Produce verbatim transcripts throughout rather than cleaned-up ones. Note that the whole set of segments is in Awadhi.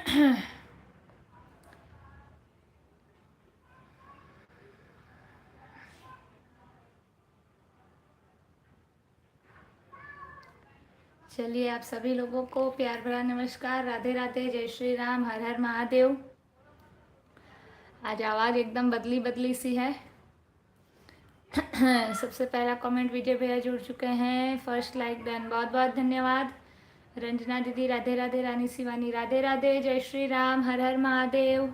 चलिए, आप सभी लोगों को प्यार भरा नमस्कार, राधे राधे, जय श्री राम, हर हर महादेव। आज आवाज़ एकदम बदली बदली सी है। सबसे पहला comment विजय भैया जुड़ चुके हैं, first like done, बहुत बहुत धन्यवाद। रंजना दीदी राधे राधे, रानी शिवानी राधे राधे, जय श्री राम, हर हर महादेव।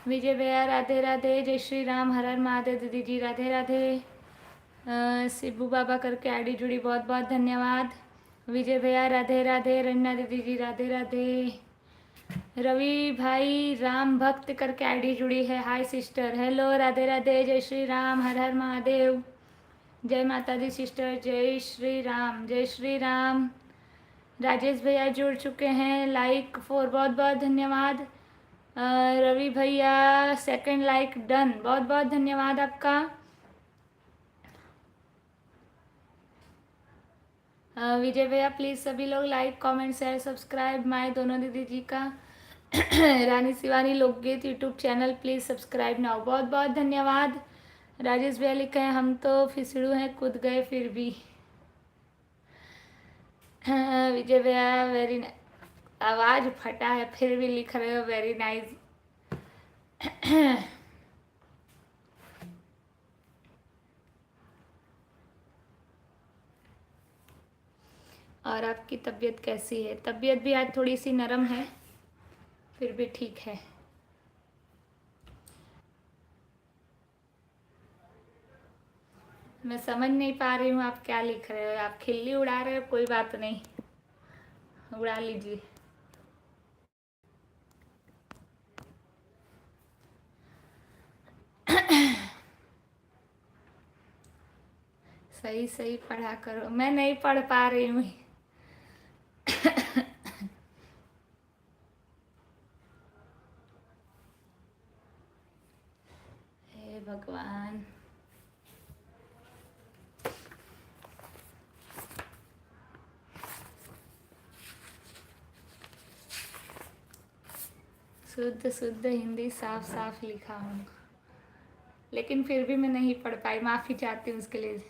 विजय भैया राधे राधे, जय श्री राम, हर हर महादेव। दीदी जी राधे राधे। अ, शिबू बाबा करके ID जुड़ी, बहुत बहुत धन्यवाद। विजय भैया राधे राधे, रंजना दीदी जी राधे राधे। रवि भाई राम भक्त करके ID जुड़ी है, hi sister, hello, राधे राधे, जय श्री राम, हर हर महादेव। जय माता दी sister, जय श्री राम, जय श्री राम। राजेश भैया जुड़ चुके हैं, like four, बहुत बहुत धन्यवाद। अ, रवि भैया second like done, बहुत बहुत धन्यवाद आपका। अ, विजय भैया, please सभी लोग like, comment, share, subscribe my दोनों दीदी जी का रानी शिवानी लोकगीत YouTube channel, please subscribe now। बहुत बहुत धन्यवाद। राजेश भैया लिखे हैं, हम तो फिसड़ू हैं, कूद गए फिर भी। हाँ, विजय भैया, very ni-, आवाज़ फटा है, फिर भी लिख रहे हो, very nice। और आपकी तबीयत कैसी है? तबीयत भी आज थोड़ी सी नरम है, फिर भी ठीक है। मैं समझ नहीं पा रही हूँ आप क्या लिख रहे हो। आप खिल्ली उड़ा रहे हो, कोई बात नहीं, उड़ा लीजिए। सही सही पढ़ा करो, मैं नहीं पढ़ पा रही हूँ। हे भगवान। शुद्ध शुद्ध हिंदी साफ साफ लिखा हूँ, लेकिन फिर भी मैं नहीं पढ़ पाई, माफ़ी चाहती हूँ उसके लिए।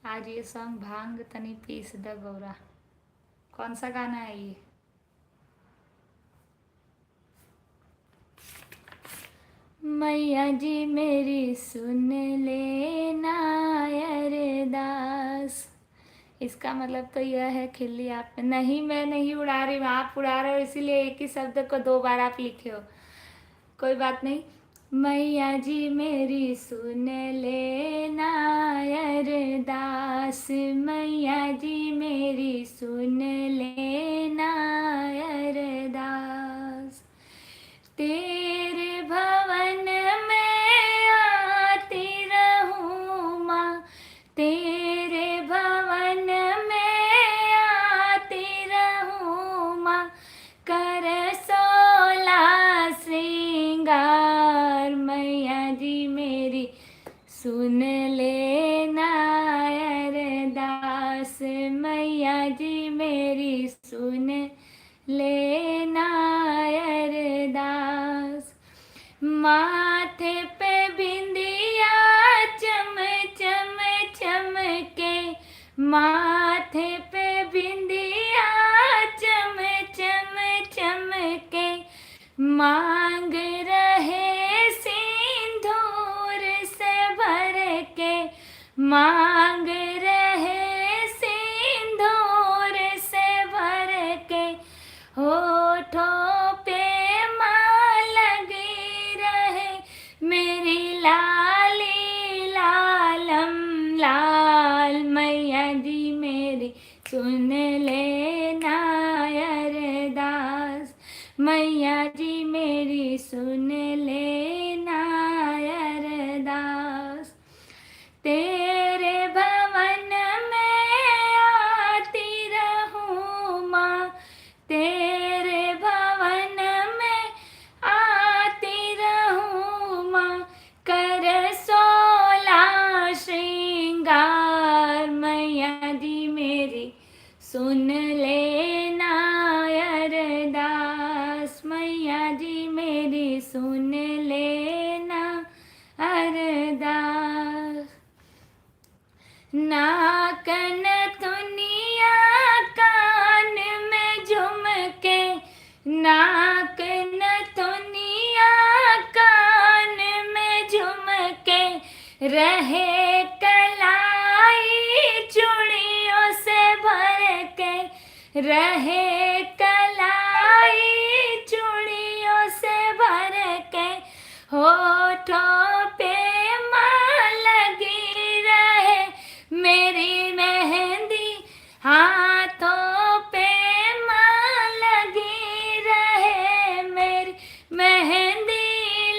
आज ये song भांग तनी पीस द गौरा। कौन सा गाना है ये? मैया जी मेरी सुन लेना अरदास। इसका मतलब तो यह है खिल्ली आप, नहीं, मैं नहीं उड़ा रही हूँ, आप उड़ा रहे हो, इसीलिए एक ही शब्द को दो बार आप लिखे हो। कोई बात नहीं। मैया जी मेरी सुन लेना अरदास, मैया जी मेरी सुन लेना अरदास। तेरे भवन में आती रहूँ माँ, तेरे भवन में आती रहूँ माँ, कर सोला श्रृंगार। मैया जी मेरी सुन लेना अरदास, मैया जी मेरी सुन लेना अरदास। माथे पे बिंदिया चम चम चमके, माथे पे बिंदिया चम चम चमके, मांग रहे सिंदूर से भर के, मांग रहे सिंदूर से भर के, होठों पे माँ लगी रहे मेरी लाली लालम लाल। मैया जी मेरी सुन लेना अरदास, मैया जी मेरी सुन लेना अरदास। तेरे भवन में आती रहूँ माँ, तेरे भवन में आती रहूँ माँ, कर सोला श्रृंगार। मैया जी मेरी सुन ले रहे कलाई चूड़ियों से भर के, होठों पे माँ लगी रहे मेरी मेहंदी, हाथों पे माँ लगी रहे मेरी मेहंदी।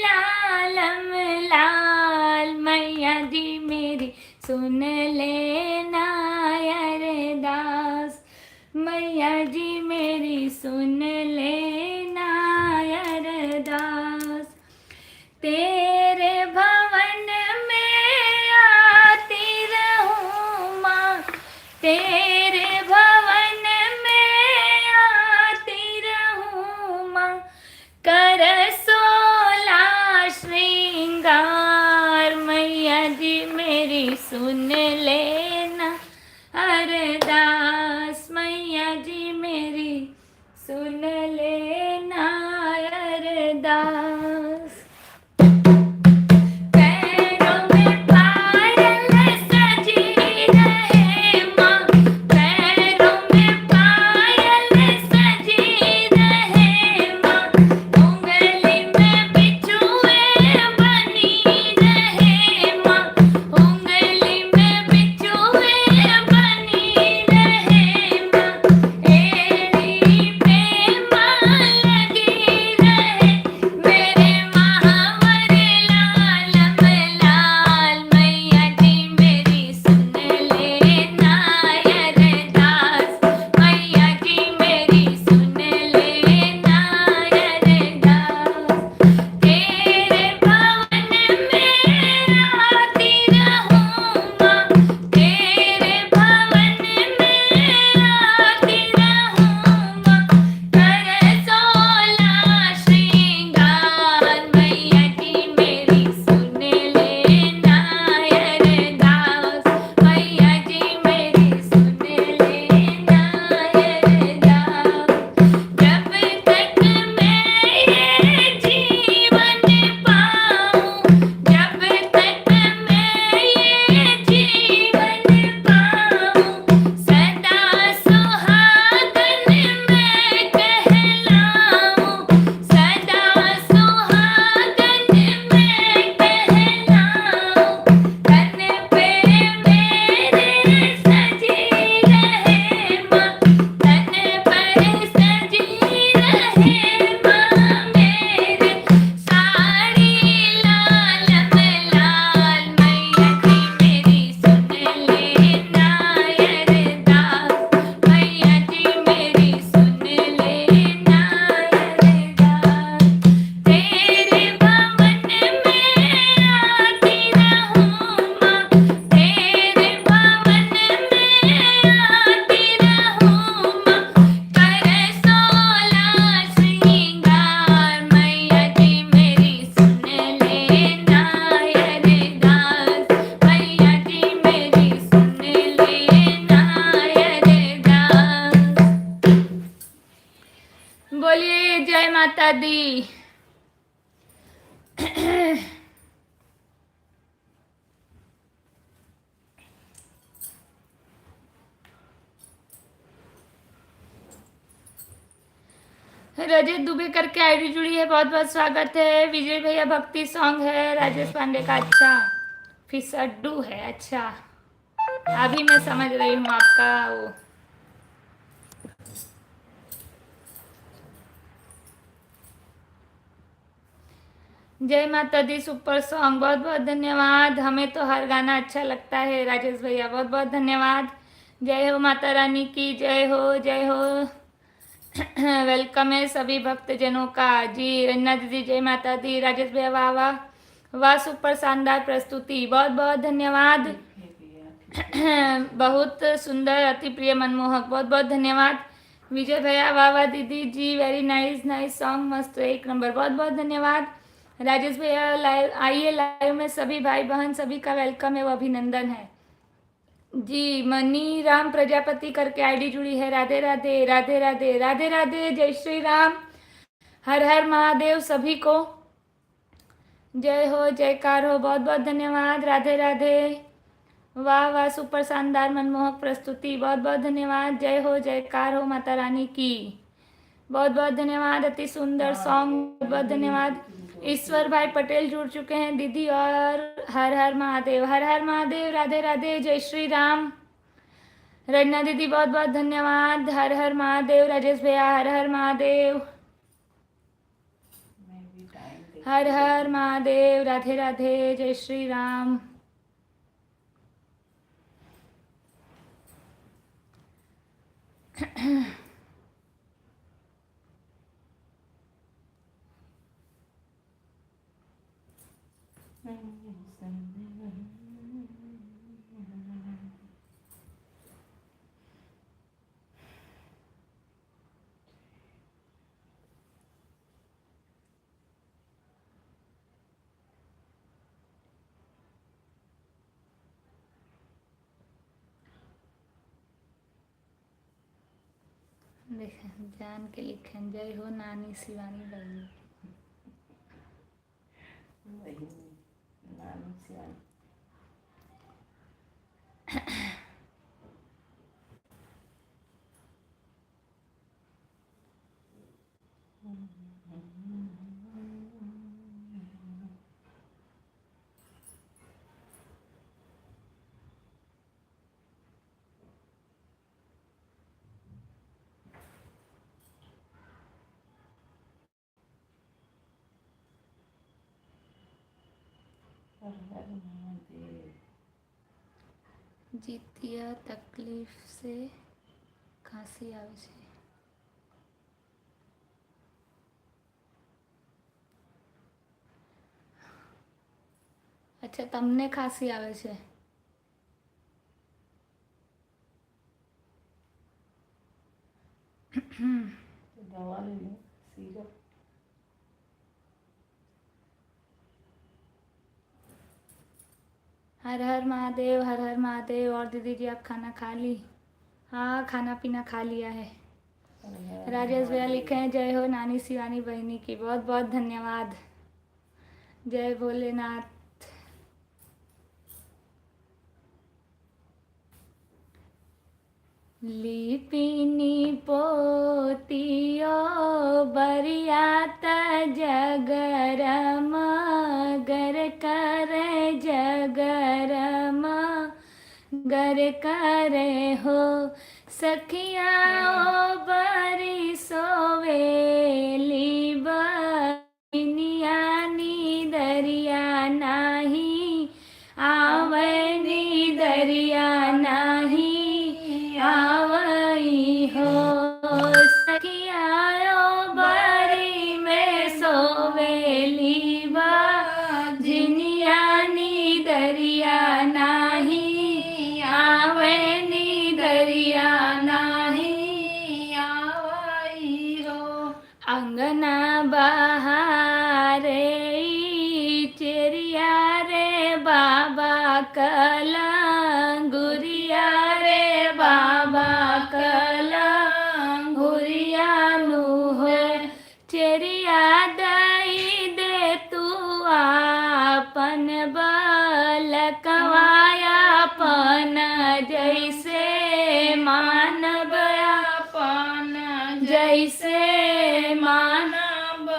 लालम लाल मैया जी मेरी सुन लेना अरदास, मैया जी मेरी सुन लेना अरदास। तेरे भवन में आती रहूं माँ, तेरे भवन में आती रहूं माँ, कर सोला श्रृंगार। मैया जी मेरी सुन लेना अरदास, मैया जी मेरी सुन लेना अरदास। पैरों में पायल सजी रहे माँ, पैरों में पायल सजी रहे माँ, उंगली में बिछुए बनी रहे माँ, उंगली में बिछुए बनी रहे माँ, एड़ी पे माँ लगी रहे मेरे महावर लालम लाल। मैया जी मेरी सुन लेना अरदास, मैया जी मेरी सुन लेना अरदास। तेरे भवन में आती रहूं माँ, तेरे भवन में आती रहूं माँ, कर सोला श्रृंगार। मैया जी मेरी सुन लेना अरदास, मैया जी मेरी सुन लेना अरदास। जब तक मैं ये जीवन पाऊं, जब तक मैं ये जीवन पाऊं, सदा सुहागन मैं कहलाऊं, सदा सुहागन मैं कहलाऊं। तन पे मेरे सजी रहे माँ, तन पर सजी रहे माँ मेरे, साड़ी लालम लाल। मैया जी मेरी सुन लेना अरदास, मैया जी मेरी सुन लेना अरदास। तेरे भवन में आती रहूं माँ, तेरे भवन में आती रहूं माँ, कर सोला श्रृंगार। मैया जी मेरी सुन लेना अरदास, मैया जी मेरी सुन लेना अरदास। बोलिए जय माता दी। रजत दुबे करके आईडी जुड़ी है, बहुत बहुत स्वागत है। विजय भैया भक्ति सॉन्ग है राजेश पांडे का। अच्छा, फिसड्डू है। अच्छा, अभी मैं समझ रही हूँ आपका वो। जय माता दी, सुपर सॉन्ग, बहुत बहुत धन्यवाद। हमें तो हर गाना अच्छा लगता है राजेश भैया, बहुत बहुत धन्यवाद। जय हो माता रानी की, जय हो, जय हो। वेलकम है सभी भक्तजनों का। जी रंजना दीदी, जय माता दी। राजेश भैया, वाह वाह वाह, सुपर शानदार प्रस्तुति, बहुत बहुत धन्यवाद। बहुत सुंदर, अति प्रिय, मनमोहक, बहुत बहुत धन्यवाद। विजय भैया, वाह वाह दीदी जी, very nice, nice song, मस्त, एक नंबर, बहुत बहुत धन्यवाद। राजेश भैया, लाइव आइए, लाइव में सभी भाई बहन सभी का वेलकम है, वो अभिनंदन है। जी, मनी राम प्रजापति करके आईडी जुड़ी है। राधे राधे, राधे राधे, राधे राधे, जय श्री राम, हर हर महादेव सभी को। जय हो, जयकार हो, बहुत बहुत धन्यवाद, राधे राधे। वाह, वाह, super शानदार मनमोहक प्रस्तुति। बहुत, बहुत धन्यवाद। जय हो, जयकार हो माता रानी की। बहुत, बहुत धन्यवाद। अति सुंदर song। बहुत, बहुत धन्यवाद। ईश्वर भाई पटेल जुड़ चुके हैं दीदी, और हर हर महादेव, हर हर महादेव, राधे राधे, जय श्री राम। रचना दीदी, बहुत बहुत धन्यवाद। हर हर महादेव। राजेश भैया, हर हर महादेव। हर हर महादेव। राधे राधे। जय श्री राम। देखें, जान के लिखें, जय हो नानी शिवानी बहिनी। बहिनी, नानी शिवानी। हर हर महादेव। जितिया तकलीफ से खांसी आवे छे। अच्छा, तमने खांसी आवे छे? तो दवा ले लो, syrup। हर हर महादेव, हर हर महादेव। और दीदी जी, आप खाना खा ली? हाँ, खाना पीना खा लिया है। हर हर राजेश भैया महादेव। लिखे हैं, "जय हो नानी शिवानी बहिनी की।" बहुत बहुत धन्यवाद। जय भोलेनाथ। लिपिनी पोतियो बरियात जगरमा गर करे, जगरमा गर करे हो। सखिया ओ बरी सोवेली बा निया नीदरिया नाही आवै, नीदरिया नाही आवै हो। सखिया ओ बरी में सोवेली बा जिनिया नीदरिया नाही आवै, नीदरिया नाही आवै हो। अंगना बहारे ई चेरिया रे बाबा कलंगुरिया रे बाबा कलंगुरिया नु हो। चेरिया दई दे तू आपन बलकवा आपन जैसे मानब आपन जैसे मानब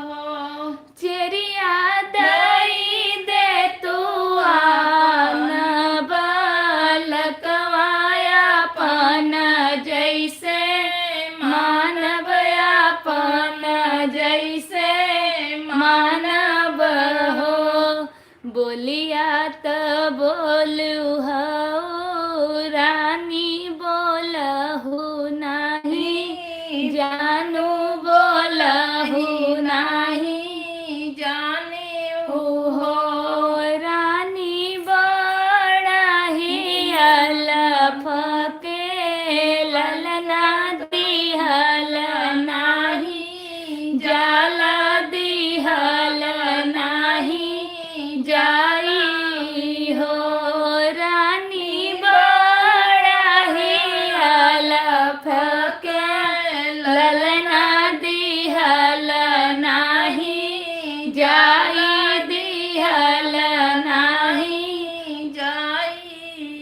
हो। चेरिया दई दे तू आपन बलकवा आपन जैसे मानब आपन जैसे मानब हो। बोलिया त बोलू हऊ रानी, बोलहु नाही जानू, बोलहु नाही जाने हो। रानी बड़ा ही अलफ के ललना दिहल नाही, जाल दिहल नाही जाई हो। रानी बड़ा ही अलफ के ललना दिहल नाही, जाल दिहल नाही जाई।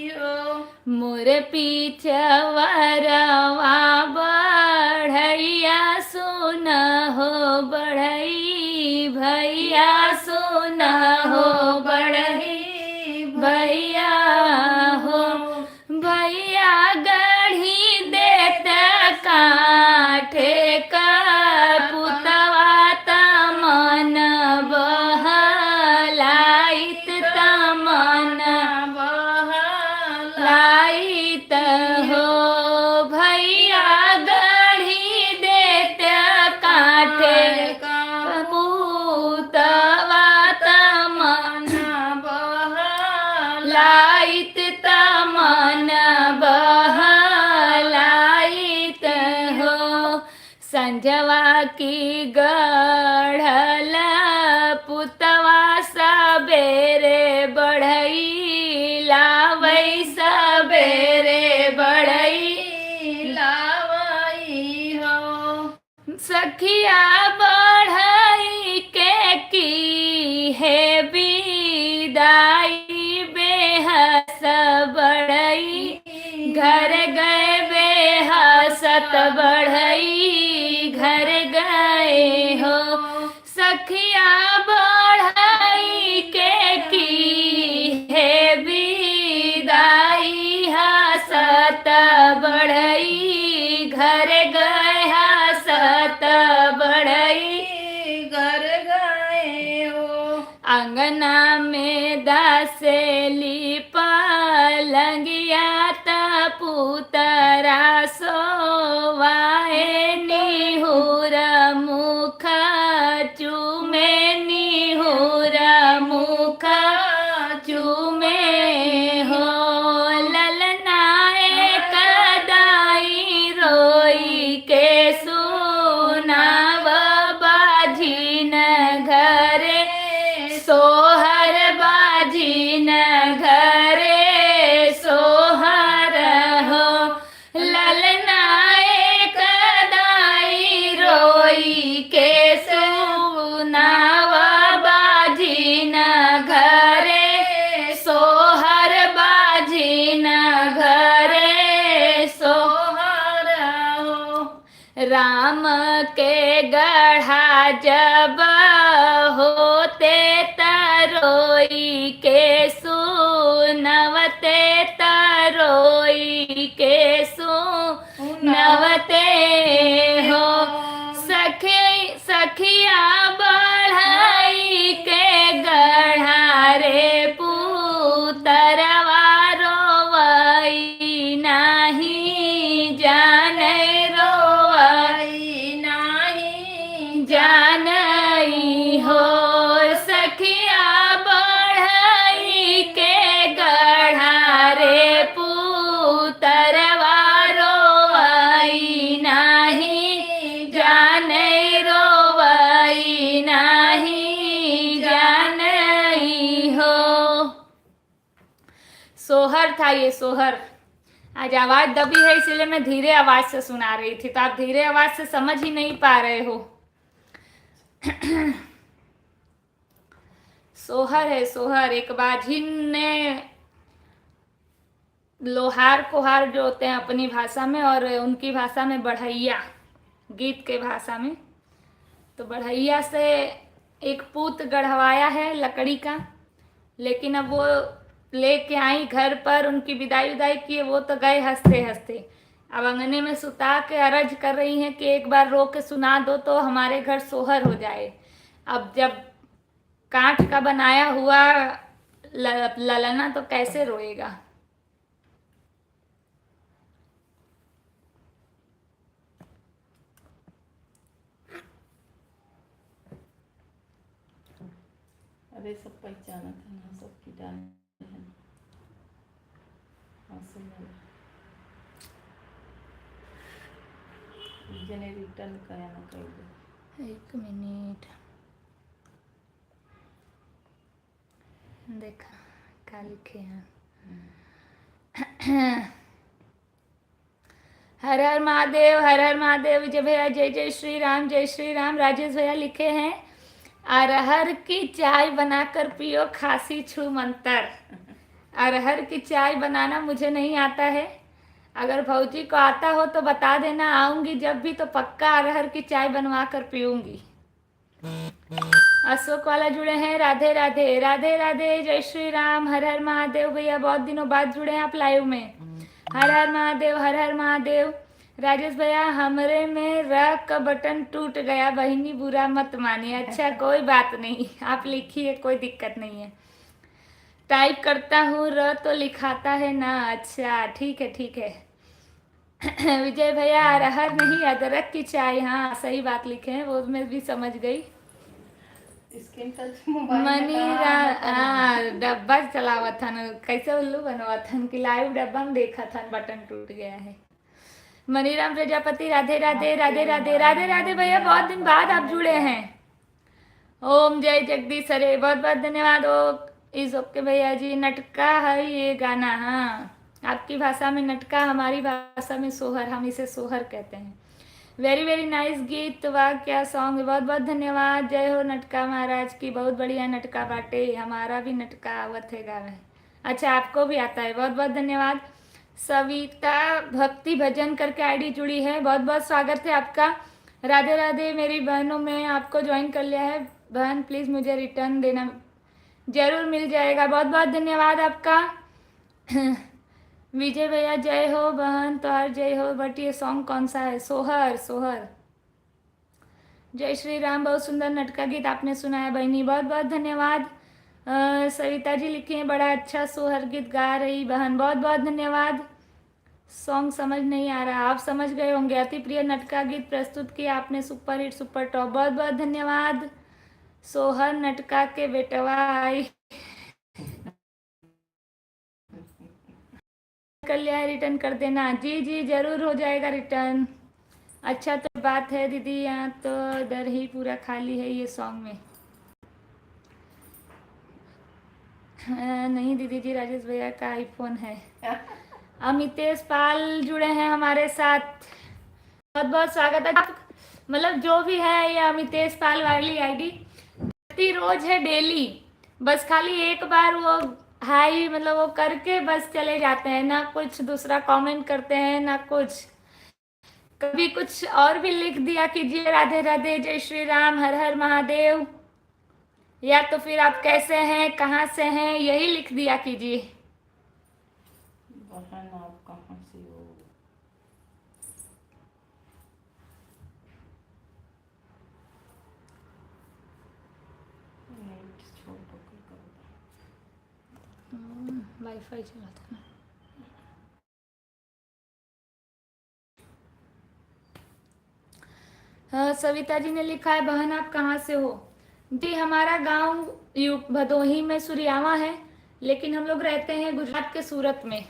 संझवा की गढ़ल पुतवा सबेरे बढ़ई लावई, सबेरे बढ़ई लावई हो। सखिया बढ़ई के कीहे बिदाई, बेहस बढ़ई घर गए, बेहसत बढ़ई घर गए हो। सखिया बढ़ई के कीहे बिदाई, हसत बढ़ई घर गए, हसत बढ़ई घर गए हो। अंगना में दसेली पलंगिया, त पुतरा सोवाए, निहुर मुख चूमे, निहुर मुख चूमे हो। ललना एक दाई रोई के सुनाव, बाझिन घरे सोहर, बाझिन घरे सोहर हो। ललना एक दाई रोई के सुनाव, बाझिन घरे सोहर, बाझिन घरे सोहर हो। राम के गढ़ा जब होते, त रोई के सुनवते, त रोई के सुनवते हो। सखी, सखिया बढ़ई के गढ़ा रे पुतरवा रोवई नाही जाने, रोवई नाही जानई हो। सखिया बढ़ई के गढ़ा रे पुतरवा रोवई नाही जानई, रोवई नाही जानई हो। सोहर था ये, सोहर। आज आवाज दबी है, इसीलिए मैं धीरे आवाज से सुना रही थी, तो आप धीरे आवाज से समझ ही नहीं पा रहे हो। सोहर है, सोहर। एक बाझिन ने लोहार कोहार जो होते हैं अपनी भाषा में, और उनकी भाषा में बढ़ैया, गीत के भाषा में। तो बढ़ैया से एक पूत गढ़वाया है लकड़ी का, लेकिन अब वो लेके आई घर पर, उनकी विदाई विदाई किए, वो तो गए हंसते हंसते। अब अंगने में सुता के अरज कर रही हैं कि एक बार रो के सुना दो तो हमारे घर सोहर हो जाए। अब जब काठ का बनाया हुआ ल-, ललना तो कैसे रोएगा? अरे, सब पहचानत है ना, सब कीटाणु है। हाँ, सुन लो। जने return करा ना कर दे। एक मिनट। देखा, का लिखे हैं। हम्म। हर हर महादेव, हर हर महादेव। विजय भैया, जय जय श्री राम, जय श्री राम। राजेश भैया लिखे हैं, "अरहर की चाय बनाकर पियो, खांसी छू मंतर।" अरहर की चाय बनाना मुझे नहीं आता है, अगर भौजी को आता हो तो बता देना, आऊंगी जब भी तो पक्का अरहर की चाय बनवा कर पीऊंगी। अशोक वाला जुड़े हैं, राधे राधे, राधे राधे, जय श्री राम, हर हर महादेव। भैया, बहुत दिनों बाद जुड़े हैं आप live में। हर हर महादेव, हर हर महादेव। राजेश भैया, हमरे में र का बटन टूट गया बहिनी, बुरा मत मानिए। अच्छा, कोई बात नहीं, आप लिखिए, कोई दिक्कत नहीं है। Type करता हूँ, र तो लिखाता है ना। अच्छा, ठीक है, ठीक है। विजय भैया, अरहर नहीं, अदरक की चाय। हाँ, सही बात लिखे हैं, वो मैं भी समझ गई। Screen touch mobile में मनी कहाँ रा-, आता है? हाँ, डब्बा चलावत हन, कैसे उल्लू बनवत हन कि live डब्बा में देखत हन, बटन टूट गया है। मनीराम प्रजापति, राधे राधे, राधे राधे, राधे राधे भैया, बहुत दिन बाद आप जुड़े हैं। ओम जय जगदीश हरे, बहुत बहुत धन्यवाद। ओ, is okay भैया जी, नटका है ये गाना। हाँ, आपकी भाषा में नटका, हमारी भाषा में सोहर, हम इसे सोहर कहते हैं। Very very nice गीत, वाह क्या song है, बहुत बहुत धन्यवाद। जय हो नटका महाराज की, बहुत बढ़िया नटका बाटे, हमारा भी नटका आवत है गावे। अच्छा, आपको भी आता है, बहुत बहुत धन्यवाद। सविता भक्ति भजन करके आईडी जुड़ी है, बहुत बहुत स्वागत है आपका। राधे राधे मेरी बहनों, मैं आपको ज्वाइन कर लिया है बहन, प्लीज मुझे रिटर्न देना, जरूर मिल जाएगा। बहुत बहुत धन्यवाद आपका। विजय भैया जय हो बहन, तोहार जय हो। बट ये सॉन्ग कौन सा है? सोहर, सोहर। जय श्री राम, बहुत सुंदर नटका गीत आपने सुनाया बहिनी, बहुत बहुत धन्यवाद। अ, सविता जी लिखे हैं, बड़ा अच्छा सोहर गीत गा रही बहन, बहुत बहुत धन्यवाद। सॉन्ग समझ नहीं आ रहा, आप समझ गए होंगे। अति प्रिय नटका गीत प्रस्तुत किया आपने, सुपर हिट सुपर टॉप, बहुत बहुत धन्यवाद। सोहर नटका के बेटवा आई कर लिया है, रिटर्न कर देना। जी जी, जरूर हो जाएगा रिटर्न। अच्छा तो बात है दीदी, यहाँ तो इधर ही पूरा खाली है ये सॉन्ग में। अ, नहीं दीदी जी, राजेश भैया का आईफोन है। अमितेश पाल जुड़े हैं हमारे साथ, बहुत बहुत स्वागत है। आप, मतलब जो भी है ये अमितेश पाल वाली आईडी, रोज है डेली, बस खाली एक बार वो हाय, मतलब वो करके बस चले जाते हैं, ना कुछ दूसरा कमेंट करते हैं ना कुछ। कभी कुछ और भी लिख दिया कीजिए, राधे राधे, जय श्री राम, हर हर महादेव, या तो फिर आप कैसे हैं, कहाँ से हैं, यही लिख दिया कीजिए। बहन आप कहाँ से हो? नेट छोड़ दो, कोई करो। हम्म, वाईफाई चलाते हैं। हाँ, सविता जी ने लिखा है, बहन आप कहाँ से हो? जी, हमारा गांव यू भदोही में सुरियावा है, लेकिन हम लोग रहते हैं गुजरात के सूरत में।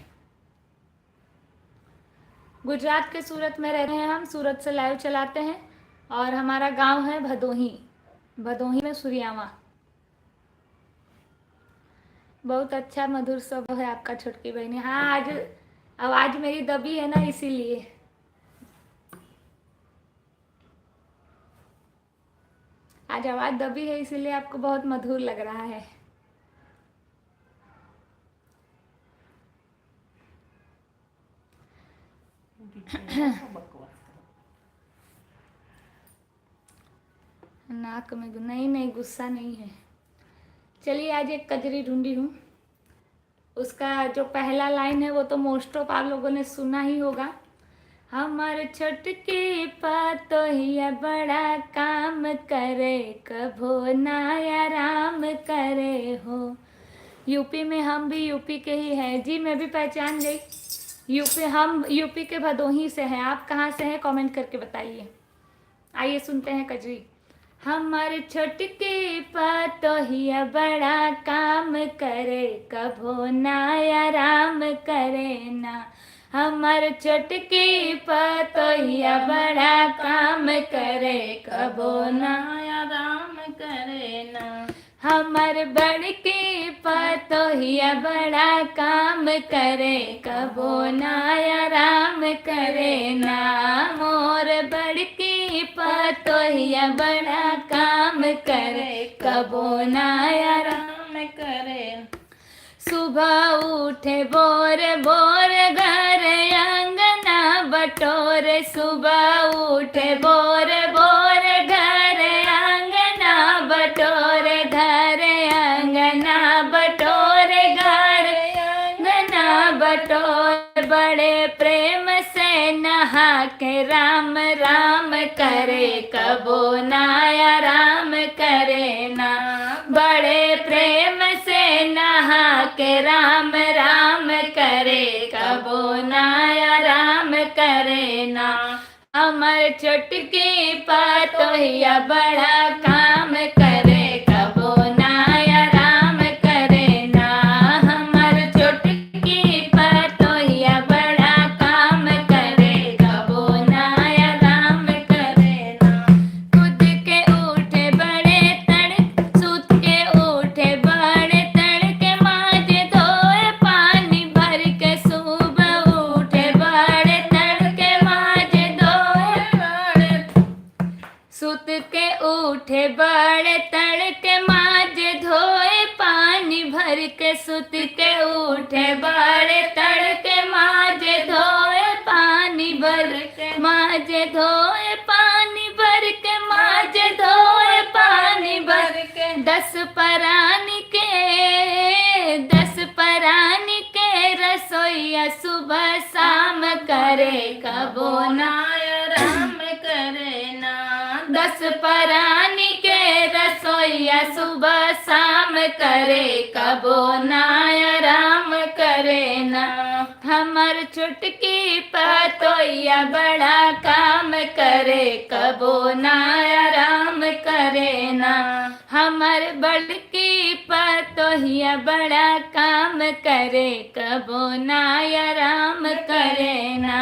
गुजरात के सूरत में रहते हैं हम, सूरत से लाइव चलाते हैं और हमारा गांव है भदोही, भदोही में सुरियावा। बहुत अच्छा मधुर स्वभाव है आपका छोटकी बहनी। हाँ, आज आवाज मेरी दबी है ना, इसीलिए। आज आवाज दबी है, इसीलिए आपको बहुत मधुर लग रहा है। नाक में गु-, नहीं, नहीं, गुस्सा नहीं है। चलिए, आज एक कजरी ढूंढी हूँ। उसका जो पहला लाइन है, वो तो मोस्ट ऑफ आप लोगों ने सुना ही होगा। हमार छोटकी पतोहिया बड़ा काम करे, कभो ना आराम करे हो। यूपी में, हम भी यूपी के ही हैं जी, मैं भी पहचान गई। यूपी, हम यूपी के भदोही से हैं। आप कहाँ से हैं, कमेंट करके बताइए। आइए सुनते हैं कजरी। हमार छोटकी पतोहिया बड़ा काम करे, कभो ना आराम करे ना। हमार छोटकी पतोहिया बड़ा काम करे, कभो ना आराम करे ना। हमार बड़की पतोहिया बड़ा काम करे, कभो ना आराम करे ना। मोर बड़की पतोहिया बड़ा काम करे, कभो ना आराम करे। सुबह उठे भोर भोर, घर आंगना बटोरे। सुबह उठे भोर भोर, घर आंगना बटोरे, घर आंगना बटोरे, घर आंगना बटोरे। बड़े प्रेम से नहा के राम राम करे, कभो ना आराम करे ना। बड़े प्रेम से नहा के राम राम करे, कभो ना आराम करे ना। हमार छोटकी पतोहिया बड़ा काम करे, कभो ना आराम करे ना। हमार छोटकी पतोहिया बड़ा काम करे, उठे बड़े तड़के माजे धोए, पानी भर के सुत के उठे बड़े तड़के माजे धोए, पानी भर के माजे धोए, पानी भर के माजे धोए, पानी भर के। दस परानी के, दस परानी के रसोइया सुबह शाम करे, कबो ना आराम करे ना। दस परानी के रसोइया सुबह शाम करे, कबो ना आराम करे ना। हमर छोटकी पतोइया बड़ा काम करे, कबो ना आराम करे ना। हमर बड़की पतोहिया बड़ा काम करे, कबो ना आराम करे ना।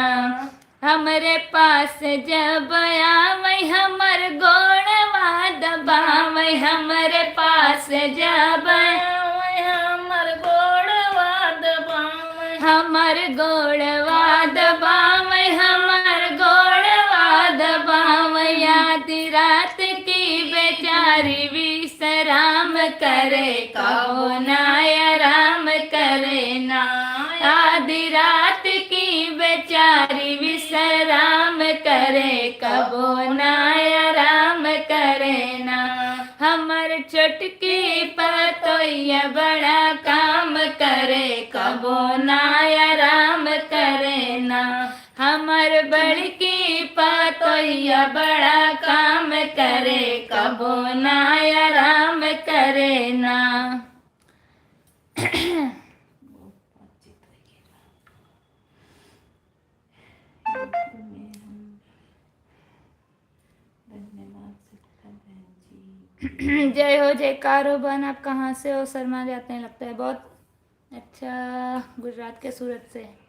हमरे पास जब आवै हमर गोड़वा दबावै, हमरे पास जब आवै हमर गोड़वा दबावै, हमर गोड़वा दबावै, हमर गोड़वा दबावै। आधी रात की बेचारी विश्राम करे, कबो ना आराम करे ना। आधी रात की बेचारी विश्राम करे, कबो ना आराम करे ना। हमर छोटकी पतोइया बड़ा काम करे, कबो ना आराम करे ना। हमर बड़की पतोइया बड़ा काम करे, कबो ना आराम करे ना। धन्यवाद सविता बहन जी। जय हो, जयकार हो बहन। आप कहाँ से हो? शर्मा जाते हैं लगता है बहुत। अच्छा, गुजरात के सूरत से।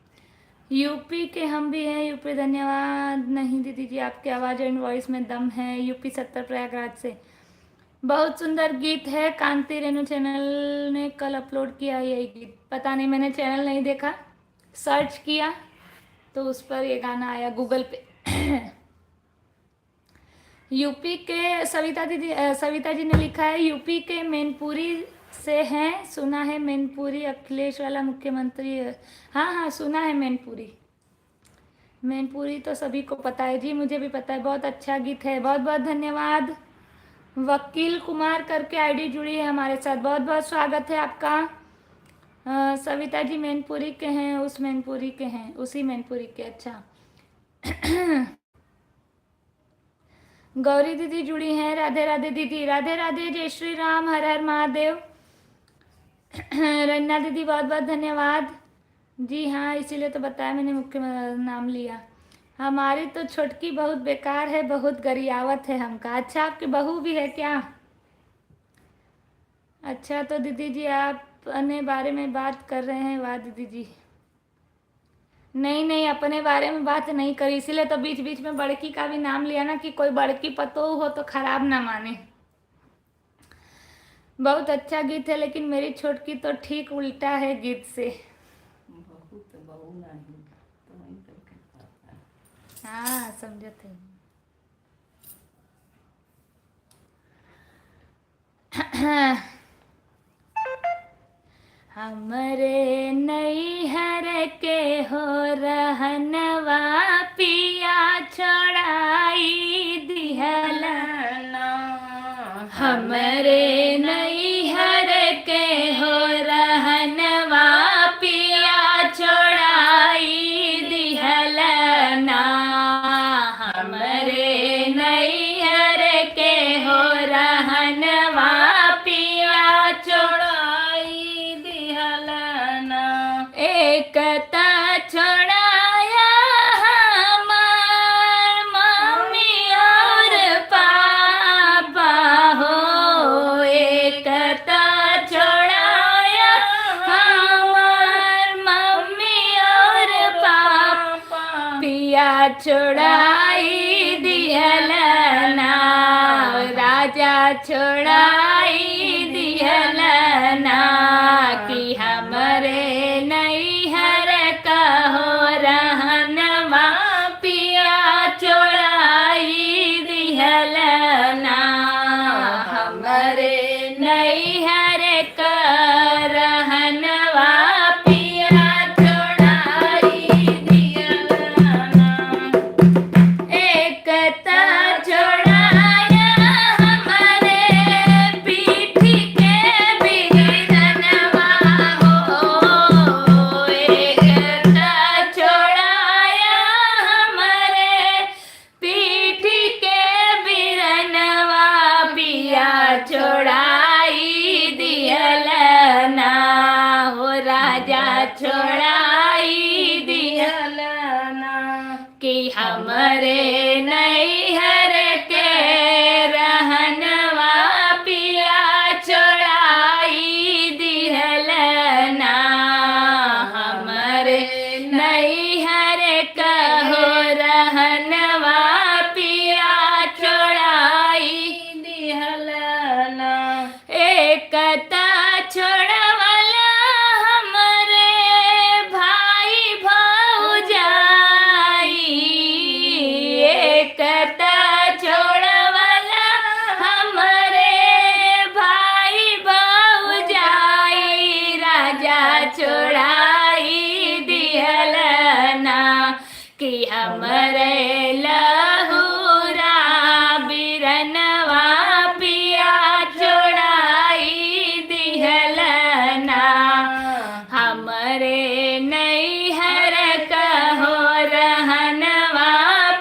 यूपी के हम भी हैं, यूपी। धन्यवाद। नहीं दीदी जी, आपकी आवाज़ and voice में दम है। यूपी सत्तर प्रयागराज से। बहुत सुंदर गीत है। कांति रेणु channel ने कल upload किया है ये गीत। पता नहीं, मैंने channel नहीं देखा, search किया तो उस पर ये गाना आया Google पे। यूपी के सविता दीदी, अ, सविता जी ने लिखा है, यूपी के मैनपुरी से हैं, सुना है मैनपुरी अखिलेश वाला मुख्यमंत्री है। हाँ, हाँ, सुना है मैनपुरी। मैनपुरी तो सभी को पता है जी, मुझे भी पता है। बहुत अच्छा गीत है, बहुत बहुत धन्यवाद। वकील कुमार करके आईडी जुड़ी है हमारे साथ, बहुत बहुत स्वागत है आपका। अ, सविता जी मैनपुरी के हैं, उस मैनपुरी के हैं, उसी मैनपुरी के। अच्छा। गौरी दीदी जुड़ी हैं। राधे राधे दीदी। राधे राधे, जय श्री राम, हर हर महादेव। रन्ना दीदी बहुत बहुत धन्यवाद। जी हाँ, इसीलिए तो बताया मैंने, मुख्य म-, नाम लिया। हमारी तो छोटकी बहुत बेकार है, बहुत गरियावत है हमका। अच्छा, आपकी बहू भी है क्या? अच्छा, तो दीदी जी आप अपने बारे में बात कर रहे हैं। वाह दीदी जी। नहीं, नहीं, अपने बारे में बात नहीं करी, इसीलिए तो बीच बीच में बड़की का भी नाम लिया ना, कि कोई बड़की पतोह हो तो खराब ना माने। बहुत अच्छा गीत है, लेकिन मेरी छोटकी तो ठीक उल्टा है गीत से। बहुत बहू नहीं, तो वही तो कहता है। हाँ, समझत है। हमरे नैहर के हो रहनवा पिया छोड़ाई दिहलना। हमरे नैहर के हो रहनवा पिया छोड़ाई दिहलना। हमरे नैहर के हो रहनवा पिया छोड़ाई दिहलना। एक ता छोड़ाया हमार मम्मी और पापा हो, एक ता छोड़ाया हमार मम्मी और पापा। पिया छोड़ाई दिहलना, राजा छोड़ाई दिहलना, कि हमरे नैहर का हो रहनवा पिया छोड़ाई दिहलना। नैहर के रहनवा पिया छोड़ाई दिहलना। हमरे नैहर कहो रहनवा पिया छोड़ाई दिहलना। एकता छोड़वला हमरे भाई भौजाई, एकता छोड़वला हमरे भाई भौजाई, राजा छोड़ाई दिहलना। कि हमरे लहुरा बिरनवा पिया छोड़ाई दिहलना। हमरे नैहर कहो रहनवा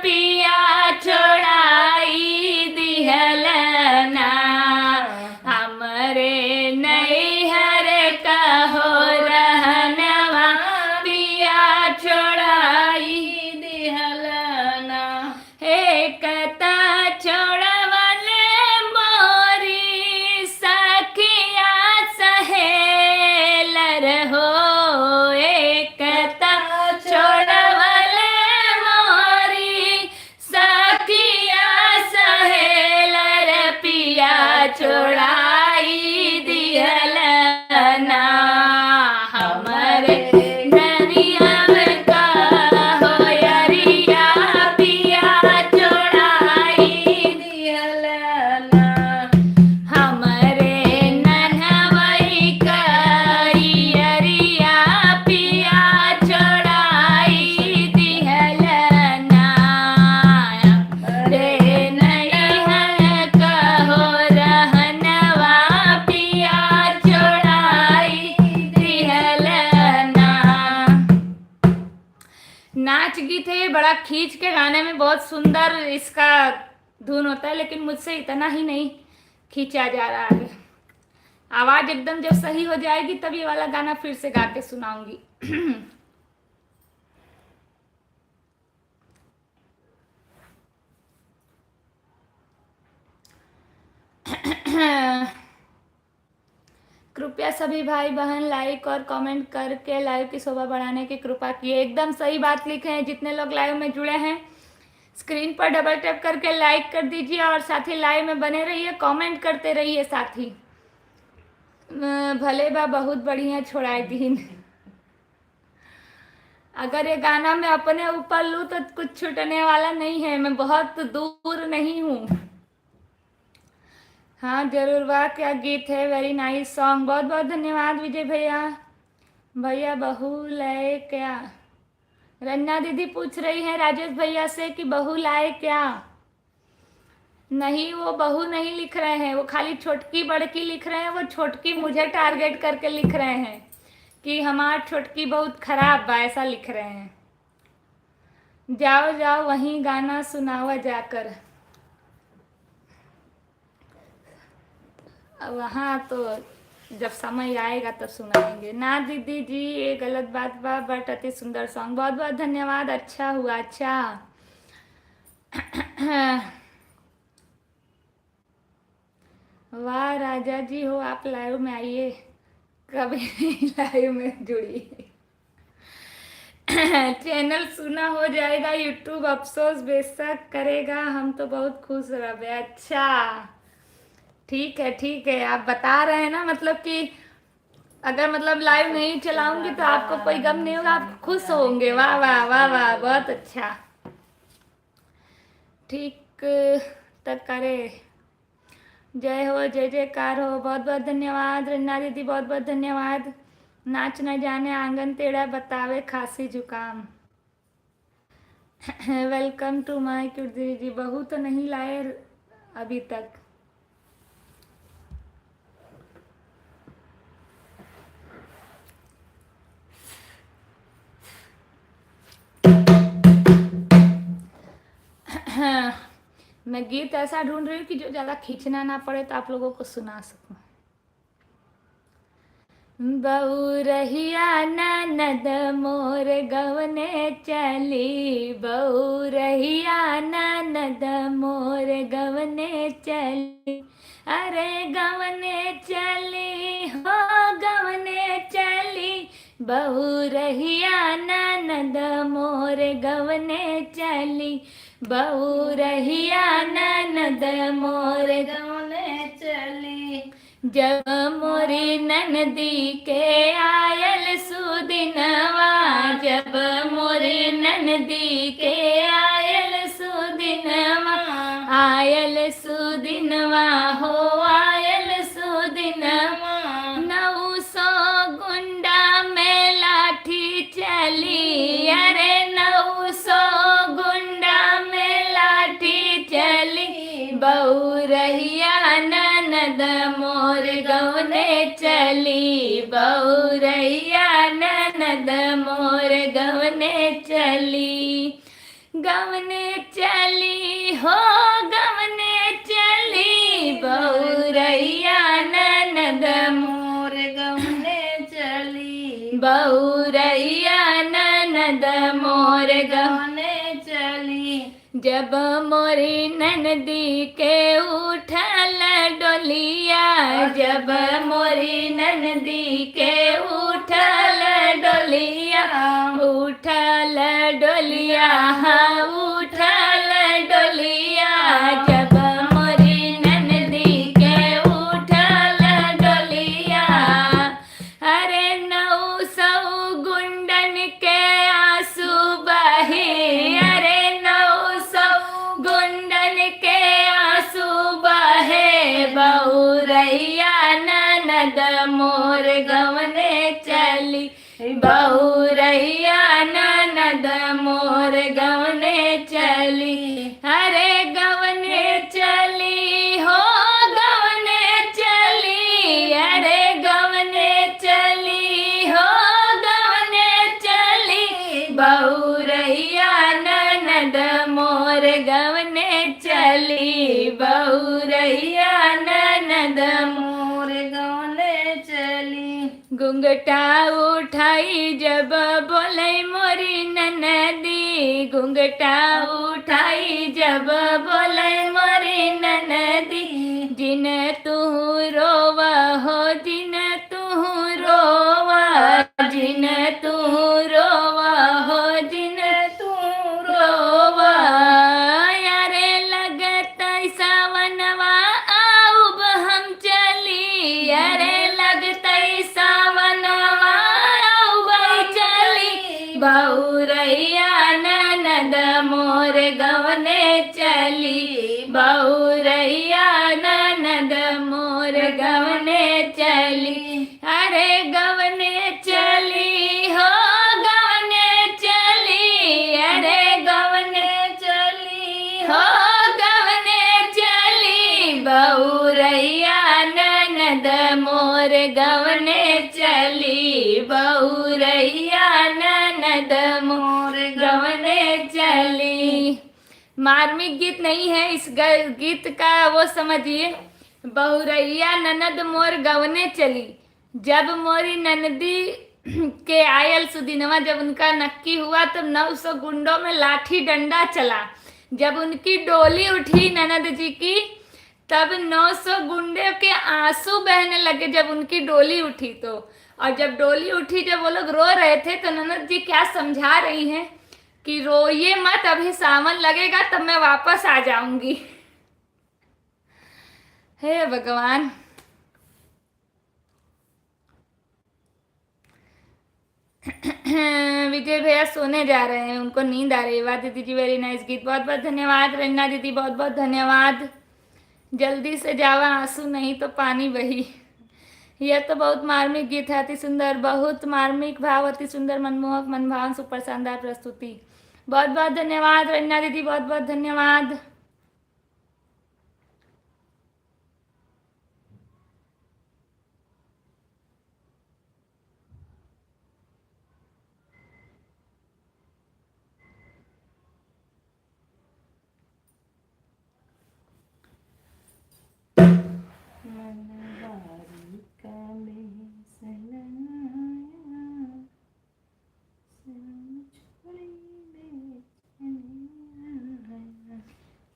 पिया छोड़ाई दिहलना। हमरे नैहर कहो रहनवा पिया छोड़ाई दिहलना। एकता छोड़वले मोरी सखिया सहेलर हो, एकता छोड़वले मोरी सखिया सहेलर पिया छोड़ाई दिहलना। हमरे नरिया में का हो यरिया पिया छोड़ाई दिहलना। हमरे नन्हवई करियरिया पिया छोड़ाई दिहलना। हमरे नैहर कहो रहनवा पिया छोड़ाई दिहलना। नाच गीत है ये, बड़ा खींच के गाने में बहुत सुंदर इसका धुन होता है, लेकिन मुझसे इतना ही नहीं खींचा जा रहा है। आवाज़ एकदम जब सही हो जाएगी, तब ये वाला गाना फिर से गा के सुनाऊंगी। कृपया सभी भाई बहन like और comment करके live की शोभा बढ़ाने की कृपा कीजिए। एकदम सही बात लिखे हैं, जितने लोग live में जुड़े हैं, screen पर double tap करके like कर दीजिए और साथ ही live में बने रहिए, comment करते रहिए साथ ही। अ, भले बा बहुत बढ़िया छोड़ाए दीन। अगर ये गाना मैं अपने ऊपर लूँ तो कुछ छूटने वाला नहीं है, मैं बहुत दूर नहीं हूँ। हाँ, जरूर, वाह, क्या गीत है, very nice song। बहुत बहुत धन्यवाद विजय भैया। भैया, बहू लाए क्या? रन्ना दीदी पूछ रही हैं राजेश भैया से कि बहू लाए क्या? नहीं, वो बहू नहीं लिख रहे हैं, वो खाली छोटकी बड़की लिख रहे हैं। वो छोटकी मुझे target करके लिख रहे हैं कि हमार छोटकी बहुत खराब बा, ऐसा लिख रहे हैं। जाओ जाओ वहीं गाना सुनावा जाकर। अब वहाँ तो जब समय आएगा तब सुनाएंगे। ना दीदी जी, ये गलत बात बा, but अति सुंदर song। बहुत बहुत धन्यवाद, अच्छा हुआ, अच्छा। वाह राजा जी हो, आप live में आइए, कभी नहीं live में जुड़िए। Channel सुना हो जाएगा YouTube, अफसोस बेशक करेगा, हम तो बहुत खुश रहबे। अच्छा, ठीक है, ठीक है, आप बता रहे हैं ना, मतलब कि अगर, मतलब, live नहीं चलाऊंगी तो आपको कोई गम नहीं होगा, आप खुश होंगे। वाह, वाह, वाह, वाह, बहुत अच्छा। ठीक तक करे। जय हो, जय जयकार हो। बहुत बहुत धन्यवाद रन्ना दीदी, बहुत बहुत धन्यवाद। नाच न जाने आंगन टेढ़ा, बतावे खांसी जुकाम। Welcome to my cute दीदी जी। बहू तो नहीं लाए अभी तक। मैं गीत ऐसा ढूंढ रही हूँ कि जो ज़्यादा खींचना ना पड़े, तो आप लोगों को सुना सकूँ। बउरहिया ननद मोर गवने चली, बउरहिया ननद मोर गवने चली, अरे गवने चली हो गवने चली, बउरहिया ननद मोर गवने चली, बउरहिया ननद मोर गवने चली। जब मोरी ननदी के आयल सुदिनवा, जब मोरी ननदी के आयल सुदिनवा, आयल सुदिनवा हो आयल सुदिनवा, नौ सौ गुंडा में लाठी चली, अरे नौ सौ गुंडा में लाठी चली, बउरहिया ननद मोर गवने चली, बउरहिया ननद मोर गवने चली, गवने चली हो गवने चली, बउरहिया ननद मोर गवने चली, बउरहिया ननद मोर गवने चली। जब मोरी ननदी के उठल डोलिया, जब मोरी ननदी के उठल डोलिया, उठल डोलिया, हाँ, उठल डोलिया, जब मोरी ननदी के उठल डोलिया, अरे नौ सौ गुंडन के आंसू बहे, अरे नौ सौ गुंडन के आंसू बहे, बउरहिया ननद मोर गवने चली, बउरहिया ननद मोर गवने चली, अरे गवने चली हो गवने चली, अरे गवने चली हो गवने चली, बउरहिया ननद मोर गवने चली, बउरहिया ननद मोर गवने चली। घुंघटा उठाई जब बोलै मोरी ननदी, घुंघटा उठाई जब बोलै मोरी ननदी, जिन तू रोवा हो, जिन तू रोवा, जिन तू रोवा हो, जिन तू रोवा। अरे लगतै सावनवा आउब हम चली, अरे लगतै सावनवा आउब चली, बउरहिया ननद मोर गवने चली, बउरहिया ननद मोर गवने चली, अरे गवने चली हो गवने चली, अरे गवने चली हो गवने चली, बउरहिया ननद मोर गवने चली, बउरहिया ननद मोर गवने चली। मार्मिक गीत नहीं है, इस ग-, गीत का वो समझिए, बउरहिया ननद मोर गवने चली। जब मोरी ननदी के आयल सुदिनवा, जब उनका नक्की हुआ, तब नौ सौ गुंडों में लाठी डंडा चला। जब उनकी डोली उठी ननद जी की, तब नौ सौ गुंडे के आंसू बहने लगे। जब उनकी डोली उठी तो, और जब डोली उठी, जब वो लोग रो रहे थे, तो ननद जी क्या समझा रही हैं कि रोइए मत, अभी सावन लगेगा, तब मैं वापस आ जाऊंगी। हे भगवान। विजय भैया सोने जा रहे हैं, उनको नींद आ रही है। वाह दीदी जी, very nice गीत, बहुत बहुत धन्यवाद। रंजना दीदी, बहुत बहुत धन्यवाद। जल्दी से जावा आंसू, नहीं तो पानी बही। यह तो बहुत मार्मिक गीत है, अति सुंदर, बहुत मार्मिक भाव, अति सुंदर, मनमोहक, मनभावन, सुपर शानदार प्रस्तुति। बहुत बहुत धन्यवाद रंजना दीदी, बहुत बहुत धन्यवाद।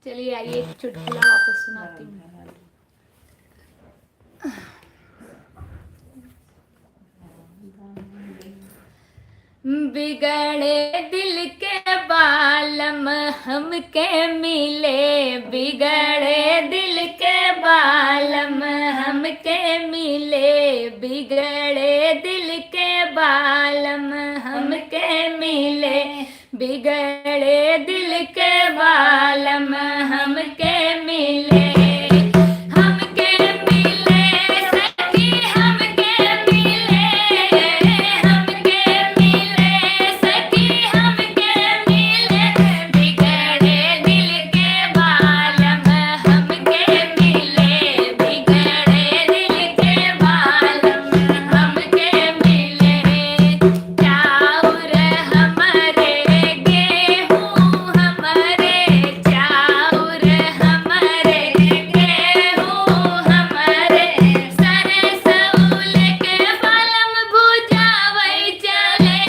चलिए, आइए, एक चुटकुला वापस सुनाती हूँ। बिगड़े दिल के बालम हमके मिले, बिगड़े दिल के बालम हमके मिले, बिगड़े दिल के बालम हमके मिले, बिगड़े दिल के बालम हमके मिले, हमके मिले, सखी हमके मिले, हमके मिले, सखी हमके मिले, बिगड़े दिल के बालम हमके मिले, बिगड़े दिल के बालम हमके मिले। चाउर हमरे, गेहूं हमरे, चाउर हमरे, गेहूं हमरे, सरसौल के बालम भुजावै चले,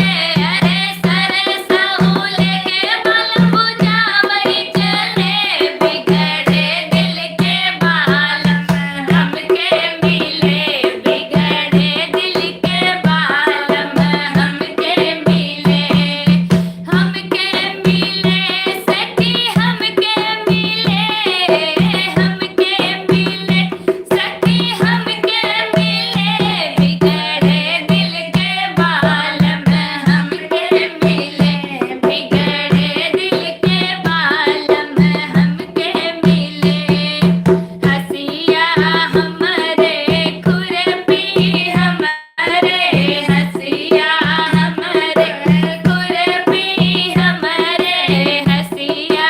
अरे सरसौल के बालम भुजावै चले, बिगड़े दिल के बालम हमके मिले, बिगड़े दिल के बालम हमके मिले, हमके मिले, सखी हमके मिले, हमके मिले, सखी हमके मिले, बिगड़े दिल के बालम हमके मिले, बिगड़े दिल के बालम हमके मिले। हसिया हमरे खुरपी हमरे, हसिया हमरे खुरपी हमरे, हसिया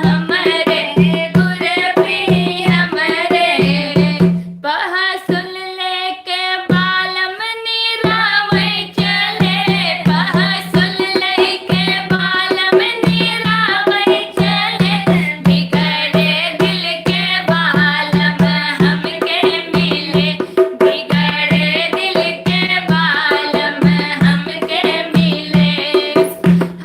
हमरे खुरपी हमरे। पहसुल लेके बालम निरावै चले, पहसुल लेके बालम निरावै चले, बिगड़े दिल के बालम हमके मिले, बिगड़े दिल के बालम हमके मिले,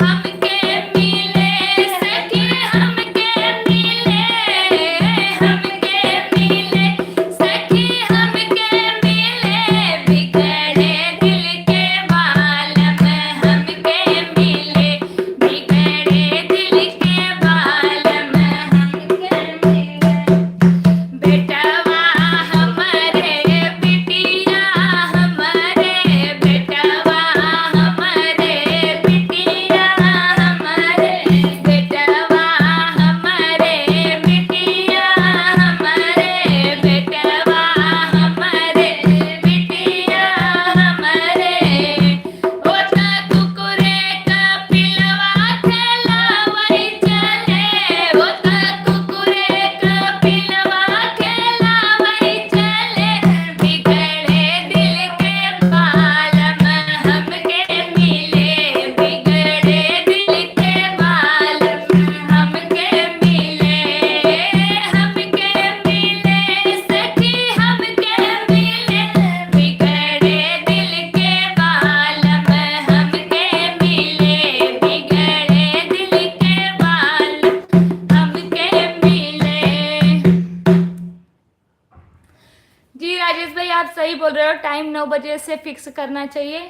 हमके मिले, सखी हमके मिले, हमके मिले, सखी हमके मिले, बिगड़े दिल के बालम हमके मिले, बिगड़े दिल के बालम हमके मिले। बेटवा हमरे, बिटिया हमरे, बेटवा हमरे, बिटिया हमरे, बेटवा हमरे, बिटिया हमरे, बेटवा हमरे, बिटिया हमरे। ओता कुकुरे का पिलवा खेलावै चले, ओता कुकुरे का पिलवा खेलावै चले, बिगड़े दिल के बालम हमके मिले, बिगड़े दिल के बालम हमके मिले, हमके मिले, सखी हमके मिले, बिगड़े दिल के बालम हमके मिले, बिगड़े दिल के बालम हमके मिले। जी राजेश भाई, आप सही बोल रहे हो, टाइम नौ बजे से फिक्स करना चाहिए,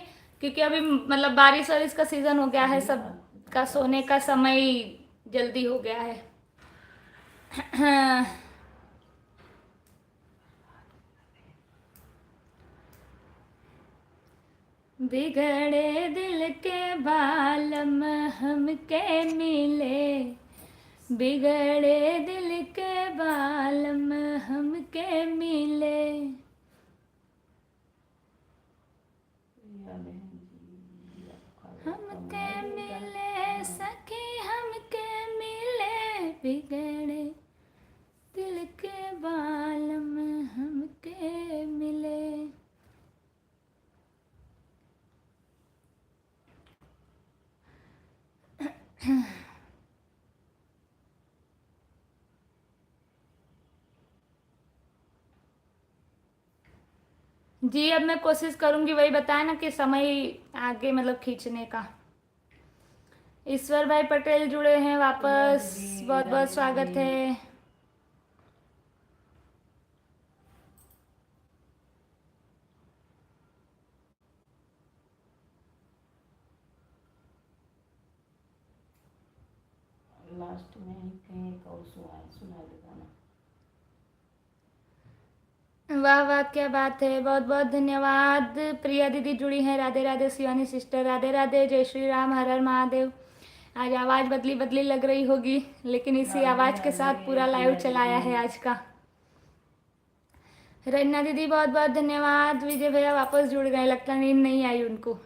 क्योंकि अभी मतलब बारिश वारिश का सीजन हो गया है, सबका सोने का समय जल्दी हो गया है। बिगड़े दिल के बालम हमके मिले, बिगड़े दिल के बालम हमके मिले। हमके मिले सखी, हमके मिले, बिगड़े दिल के बालम हमके मिले। जी, अब मैं कोशिश करूंगी, वही बताया ना कि समय आगे मतलब खींचने का। ईश्वर भाई पटेल जुड़े हैं वापस, दीदी, बहुत बहुत स्वागत है। लास्ट में ही कहीं एक और सुना, सुना दे गाना। वाह वाह, क्या बात है, बहुत बहुत धन्यवाद। प्रिया दीदी जुड़ी हैं, राधे राधे शिवानी सिस्टर, राधे राधे, जय श्री राम, हर हर महादेव। आज आवाज़ बदली बदली लग रही होगी, लेकिन इसी हाँ, आवाज़ के साथ पूरा लाइव चलाया है आज का। रन्ना दीदी बहुत बहुत धन्यवाद। विजय भैया वापस जुड़ गए, लगता नींद नहीं आई उनको।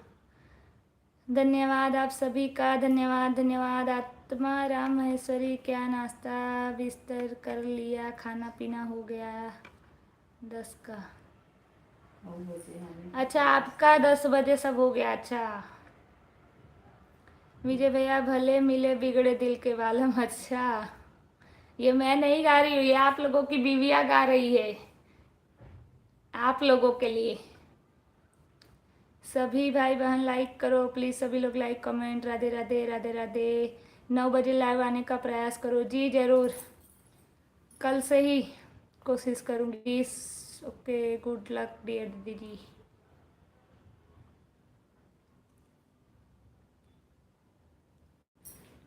धन्यवाद आप सभी का, धन्यवाद, धन्यवाद। आत्मा राम महेश्वरी, क्या नाश्ता बिस्तर कर लिया, खाना पीना हो गया? दस का। अच्छा, आपका दस बजे सब हो गया। अच्छा, विजय भैया, भले मिले बिगड़े दिल के बालम। अच्छा, ये मैं नहीं गा रही हूँ, ये आप लोगों की बीवियाँ गा रही है, आप लोगों के लिए। सभी भाई बहन लाइक करो प्लीज, सभी लोग लाइक, कमेंट। राधे राधे, राधे राधे। नौ बजे लाइव आने का प्रयास करो जी, जरूर। कल से ही कोशिश करूँगी। ओके, गुड लक डियर दीदी।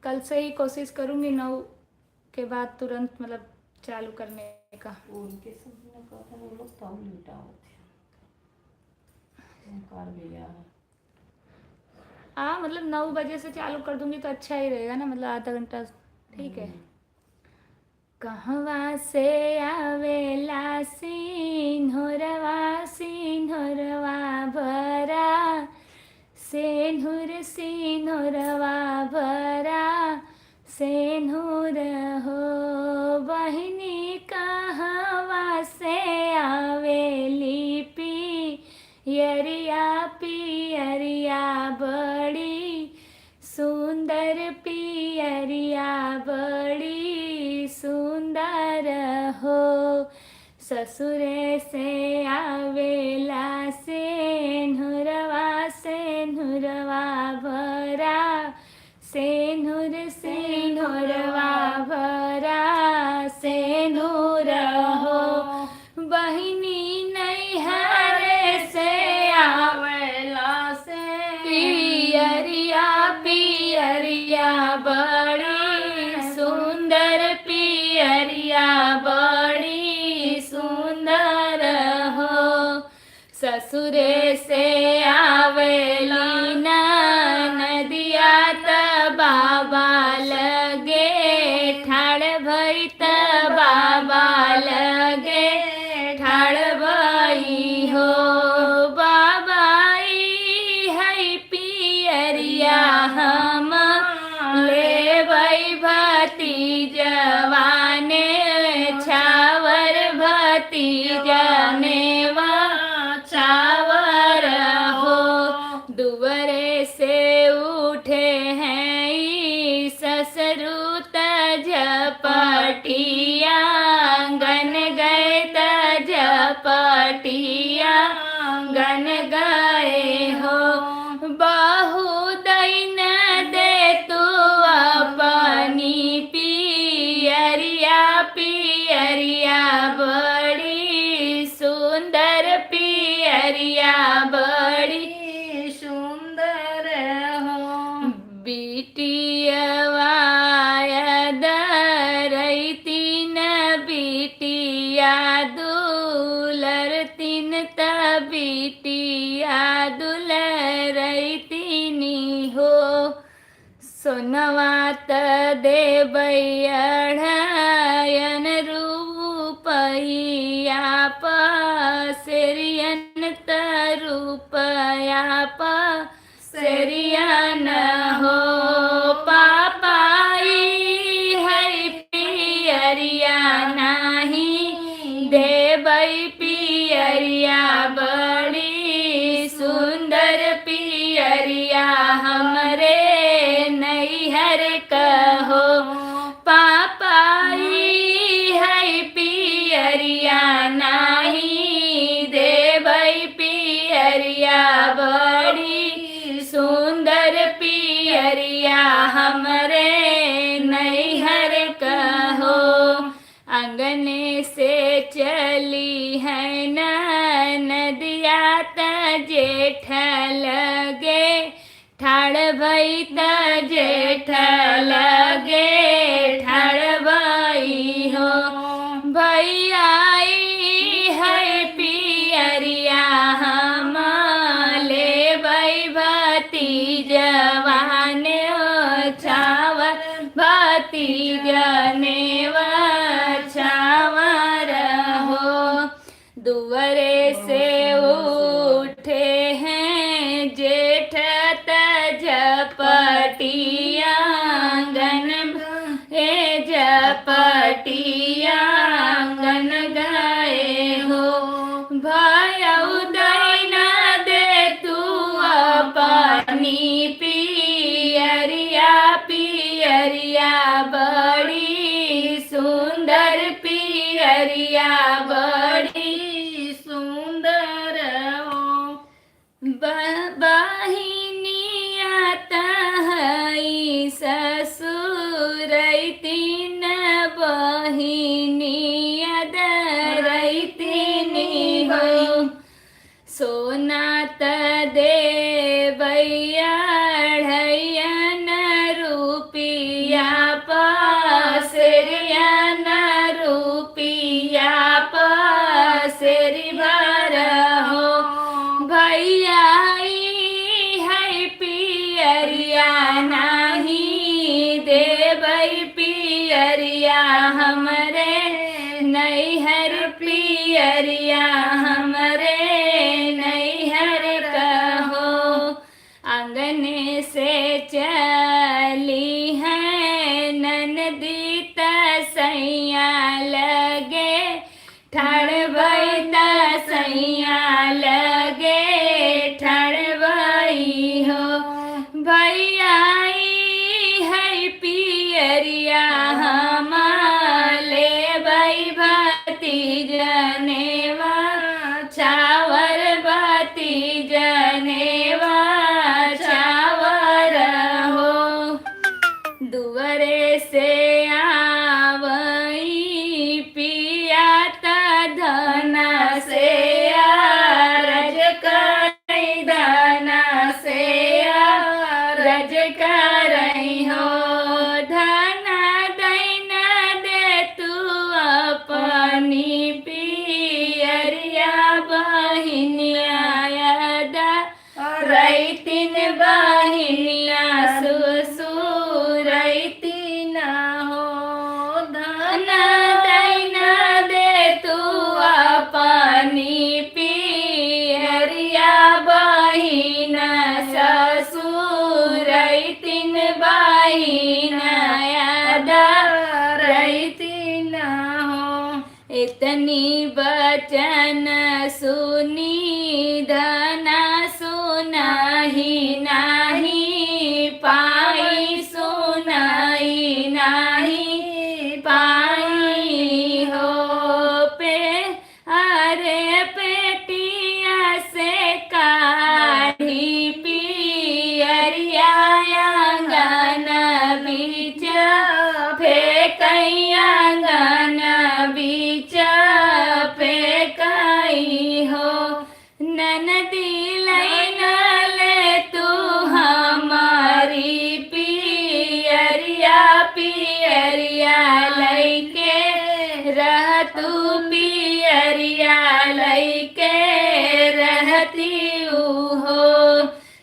कल से ही कोशिश करूँगी नौ के बाद तुरंत, मतलब, चालू करने का। उनके सब ने कहा था, वो लोग तो लेट आओ थे। ओंकार भैया। हाँ, मतलब, नौ बजे से चालू कर दूँगी तो अच्छा ही रहेगा ना, मतलब, आधा घंटा। ठीक है। हम्म। कहवा से आवेला सिन्होरवा, सिन्होरवा भरा, सेन्हुर सिन्होरवा भरा, सेन्हुर हो बहिनी। कहवा से आवेली पियरिया, पियरिया बड़ी सुंदर पियरिया बड़ी सुंदर हो। ससुरे से आवेला सेन्हुरवा, सेन्हुरवा भरा, सेन्हुर सेन्हुरवा भरा, सेन्हुर हो। बहिनी नैहर से आवेला से पियरिया, पियरिया बड़ी सुंदर, पियरिया बड़ी सुंदर हो। ससुरे से आवेली ननदिया त बाबा लगे ठाड़ भई, त बाबा लगे ठाड़ भई हो। बाबा ई है पियरिया हम लेबै भतीजवा ने छावर, भतीजा ने वा छावर हो। दुवरे से उठे हैं ई ससुर त झपटिया, आंगन गए त झपटिया, आंगन गए हो। बहू दैन दे तू अपनी पियरिया, पियरिया बड़ी सुंदर, पियरिया बड़ी सुंदर हो। बिटियवा याद रैतिन, बिटिया दुलरतिन त बिटिया दुलरैतिनी हो। सोनवा त देबै अढ़ायन रुपया प, सेरियन त रुपया प, सेरियन हो। पापा ई है पियरिया नाही देबै पियरिया बड़ी सुंदर पियरिया हमरे नैहर कहो। पापा ई है पियरिया नाही देबै पियरिया बड़ी सुंदर पियरिया लगे ठड़बई हो। भैया ई है पियरिया हम लेबई भतीजवा नेवा छावर, भतीजा नेवा छावर हो। दुअरे से उठे हैं जेठ त झपटिया आंगन, ए झपटिया आंगन गए हो। भयउ दइना दे तू अपनी पियरिया, पियरिया बड़ी सुंदर पियरिया बड़ी सुंदर हो। ब-, बहिनिया तहई ससुरैतिन बहिनिया दरैतिन हो। सोना त देबैया ढैयन रुपिया पसेरियन रुपिया पसेरी भर हो। भैया ई है पियरिया नाही देबै पियरिया हमरे नैहर पियरिया हमरे नैहर कहो। आंगने से चली है ननदी त सैया लगे ठड़बई त सैया लगे ठड़बई हो। भैया ई है पियरिया हम लेबई भतीजनेवा छावर भतीजनेवा छावर हो। दुअरे से आवई पिया त धना से आरज करई, धना से आरज करई हो। धना दैना दे तू अपनी पियरिया बहिनिया यादा रैतिन बहिनिया सुसुरैतिन हो। धना दैना दे तू अपनी पियरिया बहिना ससुरैतिन बहिना यादा रैतिन हो। इतनी बचन सुनी धना सुनाही नाही पाई, सुनाई नाही पाई हो। पे अरे पेटिया से काढ़ी पियरिया आंगन बीच फेंकई, आंगन बीच फेंकई हो। ननदी लैना ले तू हमारी पियरिया, पियरिया लैके रह तू पियरिया लैके रहती हो।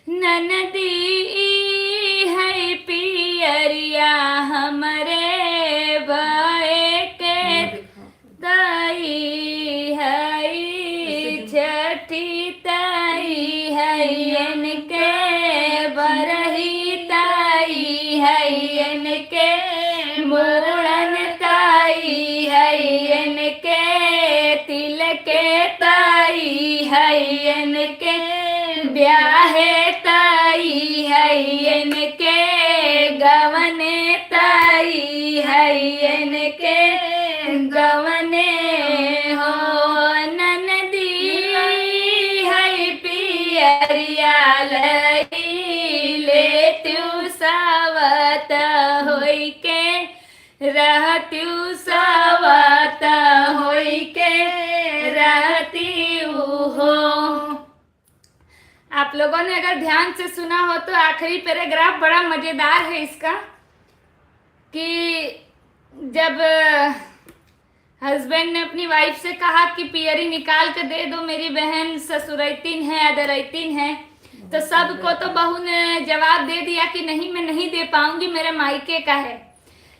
ननदी ई है पियरिया हमरे बाए के ताई है, छठी ताई है इनके, बरही ताई है इनके, मोड़न ताई है इनके, तिलके ताई है इनके, ब्याहे ताई है इनके, गवने ताई है इनके, गवने हो। ननदी है पियरिया लई ले तू सावत होई के, रहत्यू सावत होई के रहत्यू हो। आप लोगों ने अगर ध्यान से सुना हो तो आखिरी पैराग्राफ बड़ा मजेदार है इसका। कि जब हस्बैंड ने अपनी वाइफ से कहा कि पियरी निकाल के दे दो, मेरी बहन ससुरैतिन है, अदरैतिन है, तो सबको तो बहू ने जवाब दे दिया कि नहीं, मैं नहीं दे पाऊंगी, मेरे मायके का है।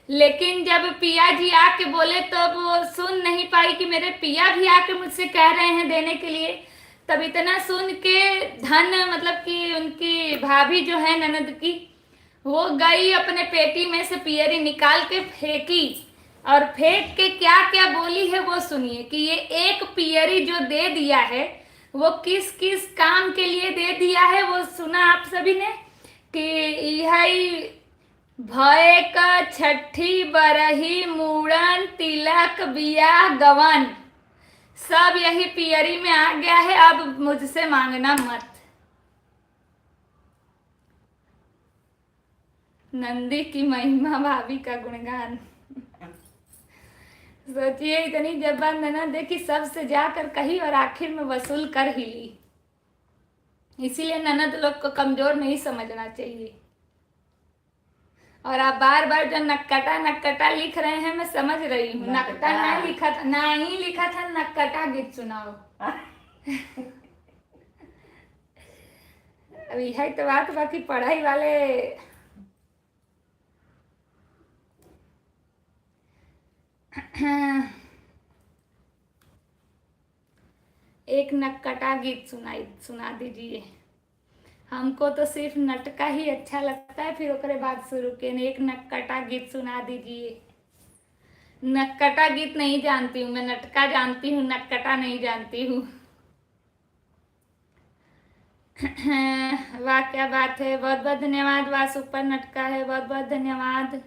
लेकिन जब पिया जी आके बोले तो वो सुन नहीं पाई कि मेरे पिया भी आके मुझसे कह रहे हैं देने के लिए। तब इतना सुन के धन, मतलब कि उनकी भाभी जो है ननद की, वो गई अपने पेटी में से पियरी निकाल के फेंकी, और फेंक के क्या क्या बोली है वो सुनिए कि ये एक पियरी जो दे दिया है, वो किस किस काम के लिए दे दिया है, वो सुना आप सभी ने कि यही भय का छठी, बरही, मूड़न, तिलक, बियाह, गवन, सब यही पियरी में आ गया है। अब मुझसे मांगना मत। नंदी की महिमा, भाभी का गुणगान। सोचिए, इतनी जबान ननद देखी, सबसे जाकर कही और आखिर में वसूल कर ही ली। इसीलिए ननद लोग को कमजोर नहीं समझना चाहिए। और आप बार बार जो नक्कटा नक्कटा लिख रहे हैं, मैं समझ रही हूँ। नक्कटा। नक्कटा ना लिखा था, ना ही लिखा था, नक्कटा गीत सुनाओ। अब यही तो बात बा कि पढ़ाई वाले एक नक्कटा गीत सुनाई, सुना दीजिए। हमको तो सिर्फ नटका ही अच्छा लगता है, फिर ओकरे बाद शुरू के एक नक्कटा गीत सुना दीजिए। नक्कटा गीत नहीं जानती हूँ मैं, नटका जानती हूँ, नक्कटा नहीं जानती हूँ। वाह, क्या बात है, बहुत बहुत धन्यवाद। वाह, सुपर नटका है, बहुत बहुत धन्यवाद।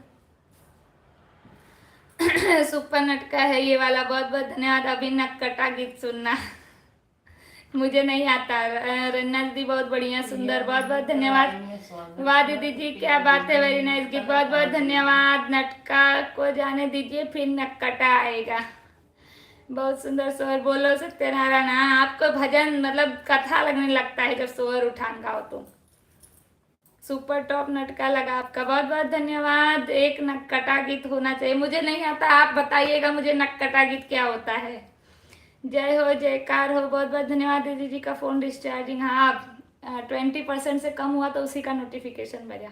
सुपर नटका है ये वाला, बहुत बहुत धन्यवाद। अभी नक्कटा गीत सुनना। मुझे नहीं आता। अ, रन्ना दीदी, बहुत बढ़िया, सुंदर, बहुत बहुत धन्यवाद। वाह दीदी जी, क्या बात है, वेरी नाइस गीत, बहुत बहुत धन्यवाद। नटका को जाने दीजिए, फिर नक्कटा आएगा। बहुत सुंदर स्वर, बोलो सत्यनारायण। हाँ, आपको भजन मतलब कथा लगने लगता है जब स्वर उठान गाओ तो। सुपर टॉप नटका लगा आपका, बहुत बहुत धन्यवाद। एक नक्कटा गीत होना चाहिए, मुझे नहीं आता, आप बताइएगा मुझे नक्कटा गीत क्या होता है। जय हो, जयकार हो, बहुत बहुत धन्यवाद। दीदी जी का फोन डिस्चार्जिंग, हाँ, ट्वेंटी परसेंट से कम हुआ तो उसी का नोटिफिकेशन बजा।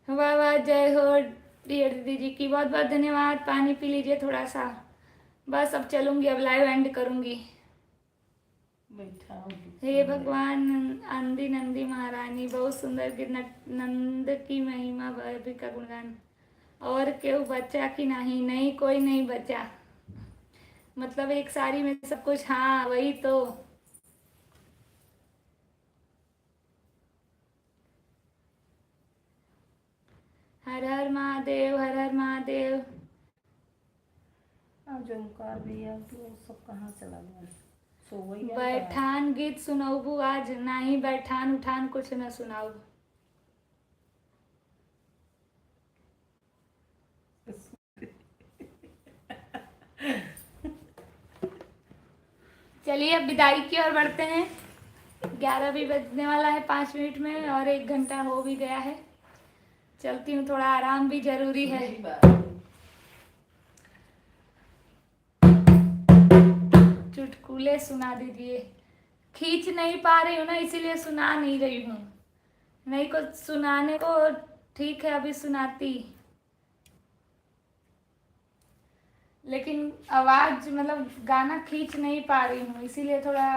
वाह वाह, जय हो डियर दीदी जी की, बहुत बहुत धन्यवाद। पानी पी लीजिए थोड़ा सा, बस अब चलूंगी, अब लाइव एंड करूंगी। बैठा हो। हे भगवान, नंदी नंदी महारानी, बहुत सुंदर गीत, नट-, नंद की महिमा, भाभी का गुणगान। और केहू बचा कि नहीं? नहीं, कोई नहीं बचा। मतलब एक साड़ी में सब कुछ, हाँ, वही तो। हर हर महादेव, हर हर महादेव। अब जो ओमकार भैया, वो सब कहाँ चला गया? सो वही है। बैठान गीत सुनौबू आज? नाही, बैठान उठान कुछ न सुनाऊ। चलिए, अब विदाई की ओर बढ़ते हैं। ग्यारह भी बजने वाला है, पाँच मिनट में, और एक घंटा हो भी गया है। चलती हूँ, थोड़ा आराम भी जरूरी है। सही बात। चुटकुले सुना दीजिए। खींच नहीं पा रही हूँ ना, इसीलिए सुना नहीं रही हूँ। नहीं, कुछ सुनाने को ठीक है, अभी सुनाती, लेकिन आवाज, मतलब, गाना खींच नहीं पा रही हूँ, इसीलिए थोड़ा।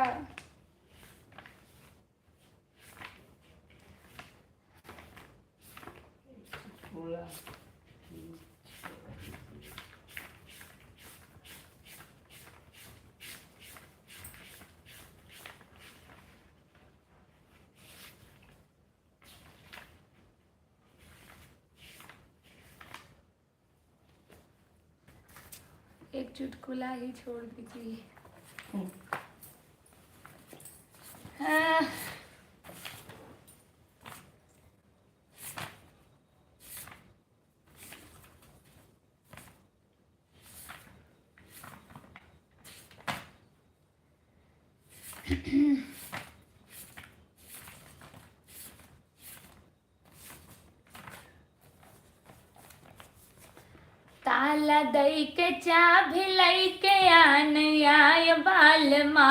एक चुटकुला ही छोड़ दीजिए। हम्म। हाँ। दई के चाभी लइके आन आय बालमा,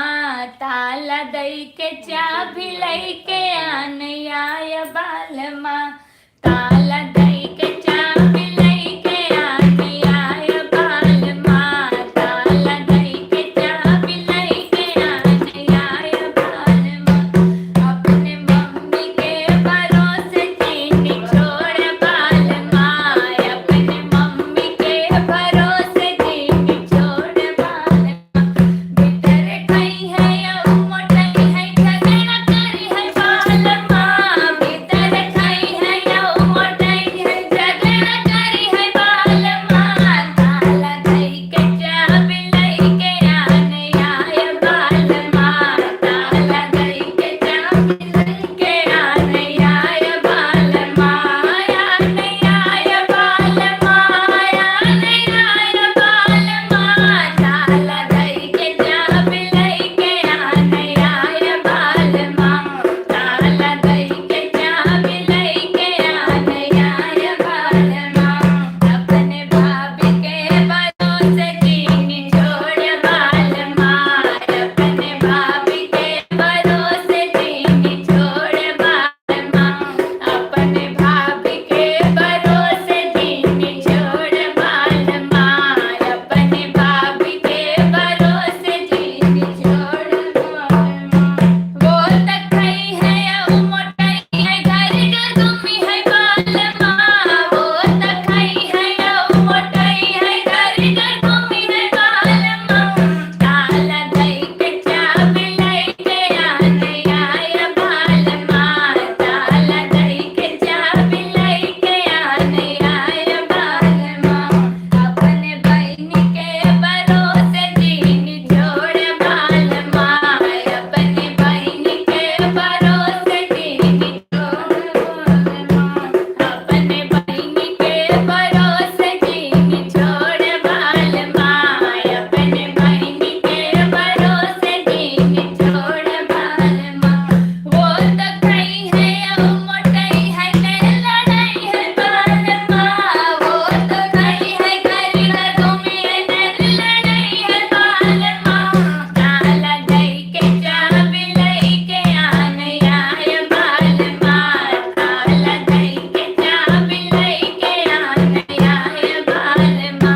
ताला दई के चाभी लइके आन आय बालमा। ताला दई के चाभी लइके आन आय बालमा, ताला दई के चाभी लइके आन आय बालमा। अपने मम्मी के भरोसे जिन छोड़ बालमा, अपने मम्मी के भरोसे जिन छोड़ बालमा। भीतर खाई है या मोटाई है, झगड़ा करी है बालमा। भीतर खाई है या मोटाई है, झगड़ा करी है बालमा। ताला दई के चाभी लइके आन आय बालमा, ताला दई के चाभी लइके आन आय बालमा, आन आय बालमा, आन आय बालमा। ताला दई के चाभी लइके आन आय बालमा, ताला दई के चाभी लइके आन आय बालमा। अपने भाभी के भरोसे जिन छोड़ बालमा, अपने भाभी के भरोसे जिन छोड़ बालमा। अपने भाभी के भरोसे जिन छोड़ बालमा, अपने भाभी के भरोसे जिन छोड़ बालमा। वो त खाई है या मोटाई है, घर घर घूमी है बालमा। वो त खाई है या मोटाई है, घर घर घूमी है बालमा। ताला दई के चाभी लइके आन आय बालमा, ताला दई के चाभी लइके आन आय बालमा। अपने बहिनी के भरोसे जिन छोड़ बालमा, अपने बहिनी के भरोसे जिन अपने बहिनी के भरोसे जिन छोड़ बालमा, अपने बहिनी के भरोसे जिन छोड़ बालमा। वो त खाई है या मोटाई है, नैन लड़ाई है बालमा। वो त खाई है, घर घर घूमी है, नैन लड़ाई है बालमा। ताला दई के चाभी लइके आन आय बालमा, ताला दई के चाभी लइके आन आय बालमा।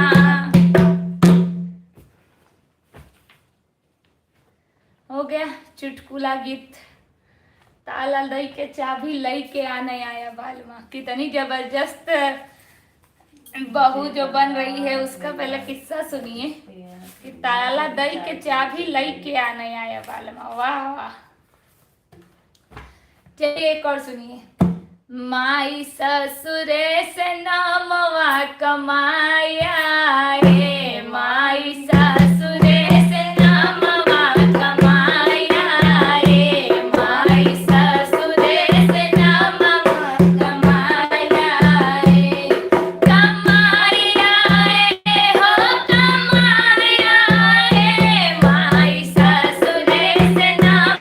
हो गया चुटकुला गीत, ताला दई के चाभी लइके आन आय बालमा। कितनी जबरदस्त बहू जो बन रही है, उसका पहले किस्सा सुनिए कि ताला दई के चाभी लइके आन आय बालमा। वाह, वाह। चलिए, एक और सुनिए। माई ससुरे से नामवा कमाया रे, माई ससुरे से नामवा कमाया रे, माई ससुरे से नामवा कमाया रे, कमाया रे हो कमाया रे, माई ससुरे से नाम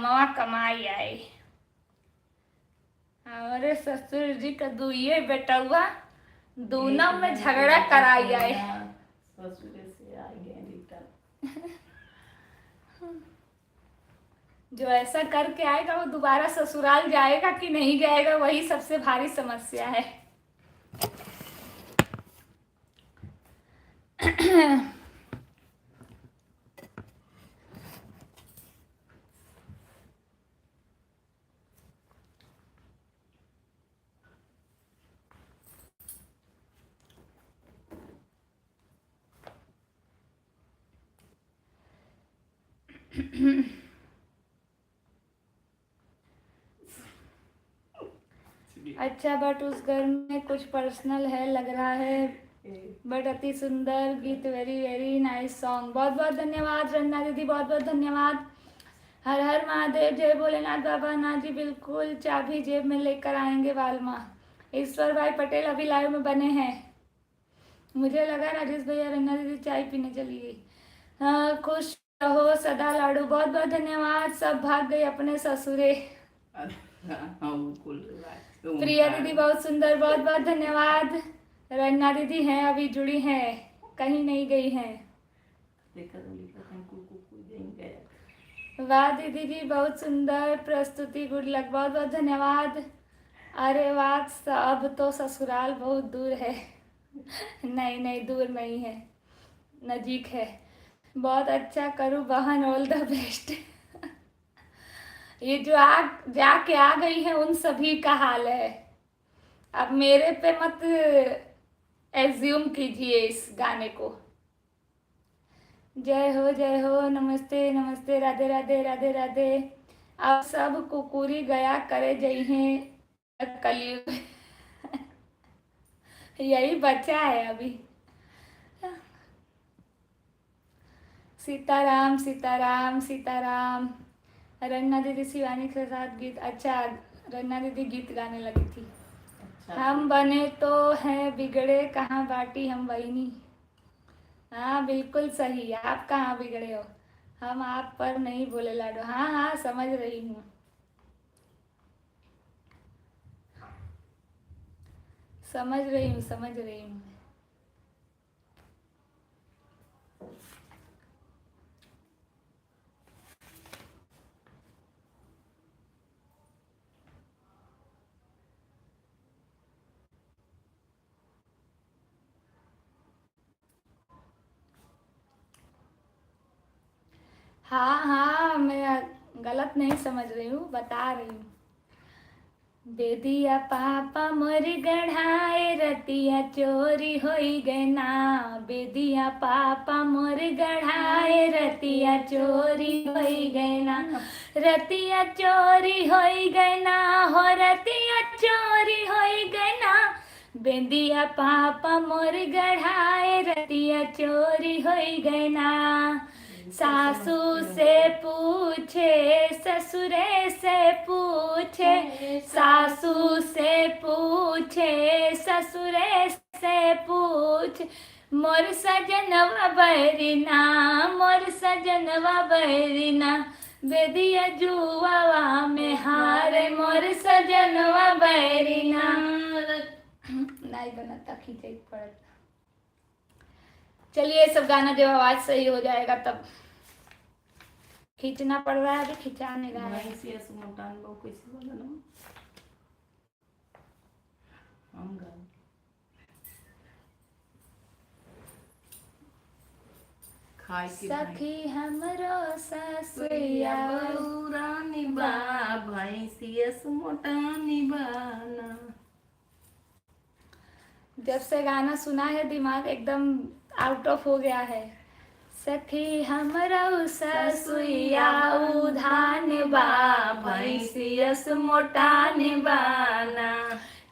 कमवा कमाई आए। हमरे ससुर जी का दुइये बेटउआ, दोनों एक में में झगड़ा झगड़ा कराई आए। कराई। ससुरे से आ गए रिटर्न। जो ऐसा करके आएगा, वो दोबारा ससुराल जाएगा कि नहीं जाएगा, वही सबसे भारी समस्या है। अच्छा, but उस घर में कुछ personal है लग रहा है। ए। But अति सुंदर गीत, very, very nice song। बहुत बहुत धन्यवाद रंजना दीदी, बहुत बहुत धन्यवाद। हर हर महादेव, जय भोलेनाथ बाबा। ना जी, बिल्कुल चाबी जेब में लेकर आएंगे बालमा। ईश्वर भाई पटेल अभी live में बने हैं। मुझे लगा राजेश भैया रंजना दीदी चाय पीने चली गई। हाँ, खुश रहो सदा लाडू। बहुत बहुत धन्यवाद। सब भाग गए अपने ससुरे। हाँ, वो कुल बात तो प्रिया उनका दीदी बहुत सुंदर, बहुत बहुत धन्यवाद। रंजना दीदी हैं, अभी जुड़ी हैं, कहीं नहीं गई हैं। देखा तो लिखा था, कुल, कुल, कुल दिन गया। वाह दीदी जी, बहुत सुंदर प्रस्तुति, good luck, बहुत बहुत धन्यवाद। अरे वाह, स-, अब तो ससुराल बहुत दूर है। नहीं, नहीं, दूर नहीं है, नजीक है। बहुत अच्छा करू बहन, all the best। ये जो आ, जाके आ गई है, उन सभी का हाल है। अब मेरे पे मत assume कीजिए इस गाने को। जय हो, जय हो, नमस्ते, नमस्ते, राधे, राधे, राधे, राधे। अब सब कुकुरी गया करे जइहें कलयुग। यही बचा है अभी। सीताराम, सीताराम, सीताराम। रन्ना दीदी शिवानी के साथ गीत, अच्छा, रन्ना दीदी गीत गाने लगी थी। अच्छा। हम बने तो हैं बिगड़े, कहाँ बाटी हम बहिनी। हाँ, बिल्कुल सही, आप कहाँ बिगड़े हो, हम आप पर नहीं बोले लाडो। हाँ, हाँ, समझ रही हूँ, समझ रही हूँ, समझ रही हूँ। हाँ, हाँ, मैं गलत नहीं समझ रही हूँ, बता रही हूँ। बेदिया पापा मोर गढ़ाए, रतिया चोरी होई गए ना। बेदिया पापा मोर गढ़ाए, रतिया चोरी होई गए ना। रतिया चोरी होई गए ना हो, रतिया चोरी होई गए ना। बेदिया पापा मोर गढ़ाए, रतिया चोरी होई गए ना। सासू से पूछे, ससुरे से पूछे, सासू से पूछे, ससुरे से पूछ। मोर सजनवा बैरिना, मोर सजनवा बैरिना, बेदिया जुआवा में हारे, मोर सजनवा बैरिना। नहीं बनता, खींचे के पड़त। चलिए, सब गाना जब आवाज सही हो जाएगा तब। खींचना पड़ रहा है, अभी खिंचा नहीं रहा है। भैंसिया से मोटान बा, कैसे बोला ना? हम गाओ। खाए के सखी हमरो ससुइया बउरानी बा, भैंसिया से मोटानी बा ना। जब से गाना सुना है, दिमाग एकदम out of हो गया है। सखी हमरो ससुइया उधान बा, भैंसियस मोटान बा ना।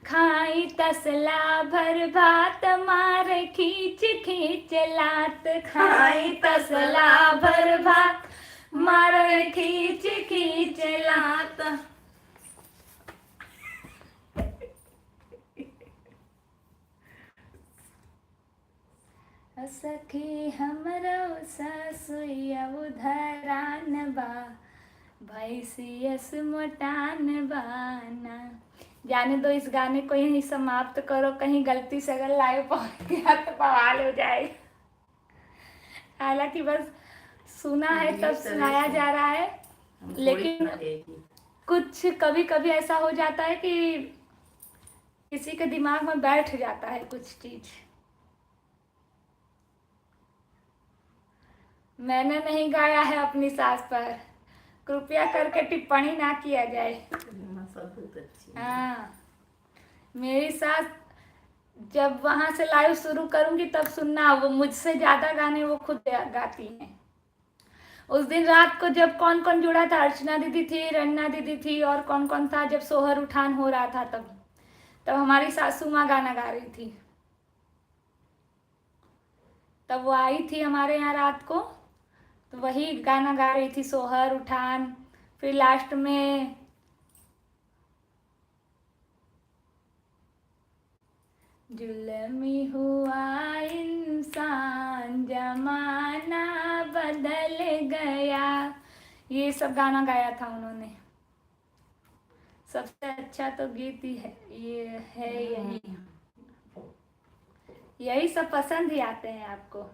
खाई तसला भर भात, मार खींच खींच लात। खाई तसला भर भात, मार खींच खींच लात। सखी हमरो ससुइया उधरान बा, भैंसियस मोटान बाना। जाने दो, इस गाने को यहीं समाप्त करो, कहीं गलती से अगर लाइव पहुंच गया तो बवाल हो जाएगा। हालांकि बस सुना है, तब सुनाया जा रहा है। लेकिन कुछ कभी कभी ऐसा हो जाता है कि किसी के दिमाग में बैठ जाता है कुछ चीज। मैंने नहीं गाया है अपनी सास पर, कृपया करके टिप्पणी ना किया जाए। हाँ, मेरी सास, जब वहां से लाइव शुरू करूंगी तब सुनना, वो मुझसे ज्यादा गाने वो खुद गाती हैं। उस दिन रात को जब कौन कौन जुड़ा था, अर्चना दीदी थी, रन्ना दीदी थी और कौन कौन था, जब सोहर उठान हो रहा था तब, तब हमारी सासू माँ गाना गा रही थी। तब वो आई थी हमारे यहाँ रात को, तो वही गाना गा रही थी, सोहर उठान। फिर लास्ट में जुल्मी हुआ इंसान, जमाना बदल गया, ये सब गाना गाया था उन्होंने। सबसे अच्छा तो गीत ही है, ये है यही। यही सब पसंद ही आते हैं आपको।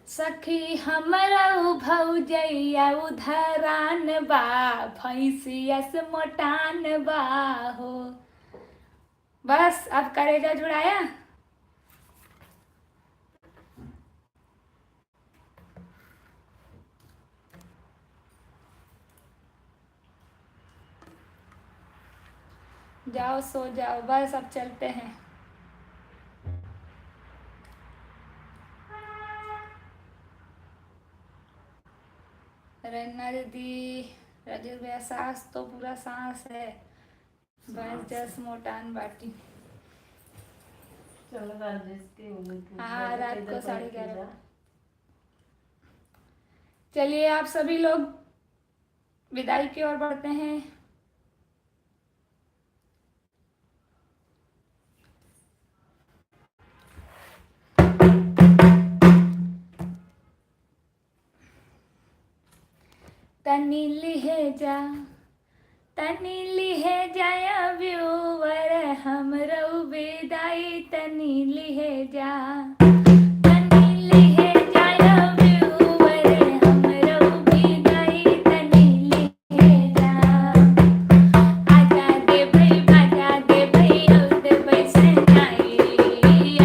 सखी हमरउ भौजैया उधरान बा, भैंसियस मोटान बा हो। बस अब करेजा जुड़ाया। जाओ सो जाओ, बस अब चलते हैं। रन्ना दीदी, राजेश भैया, सास तो पूरा सांस है, भैंस जस मोटान बाटी। चलो राजेश के उम्मीद हाँ, रात को साढ़े ग्यारह। चलिए, आप सभी लोग विदाई की ओर बढ़ते हैं। तनी लिहे जा, तनी लिहे जाया व्यूवर, हमरउ विदाई तनी लिहे जा। तनी लिहे जाया व्यूवर, हमरउ विदाई तनी लिहे जा। आजा देबै, बाजा देबै, और देबै सहनाई।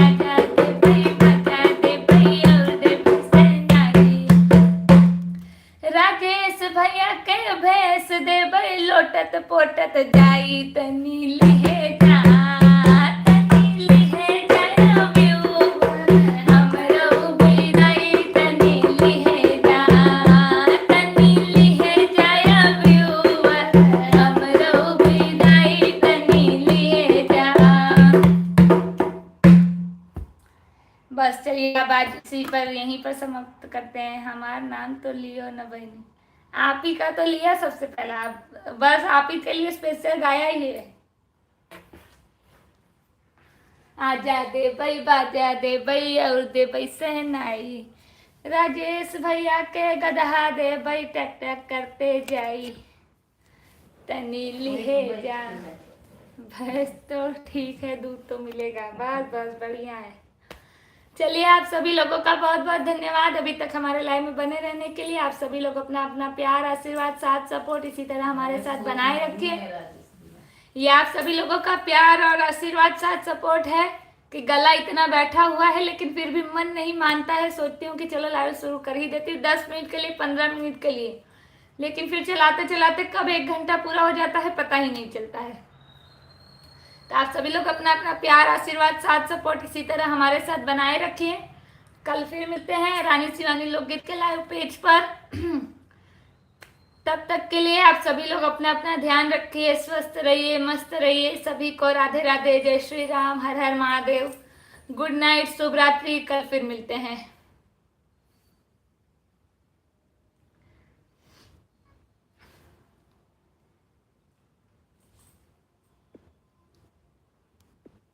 आजा देबै, बाजा देबै, और देबै सहनाई। राजेश भैया के भेस देबै, लोटत पोटत जाई तनी लिहे जा, तनी लिहे जा व्यूवर, हमरउ विदाई तनी लिहे जा, तनी लिहे जा व्यूवर, हमरउ विदाई तनी लिहे जा। बस चलिए, अब आज इसी पर, यहीं पर समाप्त करते हैं। हमार नाम तो लियो न बहिनी, आप ही का तो लिया सबसे पहला। अब बस आप ही के लिए स्पेशल गाया ही है। आजा देबै, बाजा देबै और देबै सहनाई। राजेश भैया के गदहा देबै, टक टक करते जाई। तनी लिहे जा। भैंस तो ठीक है, दूध तो मिलेगा। बस, बस, बढ़िया है। चलिए, आप सभी लोगों का बहुत बहुत धन्यवाद अभी तक हमारे लाइव में बने रहने के लिए। आप सभी लोग अपना अपना प्यार, आशीर्वाद, साथ, सपोर्ट इसी तरह हमारे साथ बनाए रखिए। ये आप सभी लोगों का प्यार और आशीर्वाद, साथ, सपोर्ट है कि गला इतना बैठा हुआ है, लेकिन फिर भी मन नहीं मानता है। सोचती हूँ कि चलो लाइव शुरू कर ही देती हूँ, दस मिनट के लिए, पन्द्रह मिनट के लिए, लेकिन फिर चलाते चलाते कब एक घंटा पूरा हो जाता है, पता ही नहीं चलता है। तो आप सभी लोग अपना अपना प्यार, आशीर्वाद, साथ, सपोर्ट इसी तरह हमारे साथ बनाए रखिए। कल फिर मिलते हैं रानी शिवानी लोकगीत के लाइव पेज पर। तब तक के लिए आप सभी लोग अपना अपना ध्यान रखिए, स्वस्थ रहिए, मस्त रहिए। सभी को राधे राधे, जय श्री राम, हर हर महादेव, गुड नाइट, शुभ रात्रि। कल फिर मिलते हैं।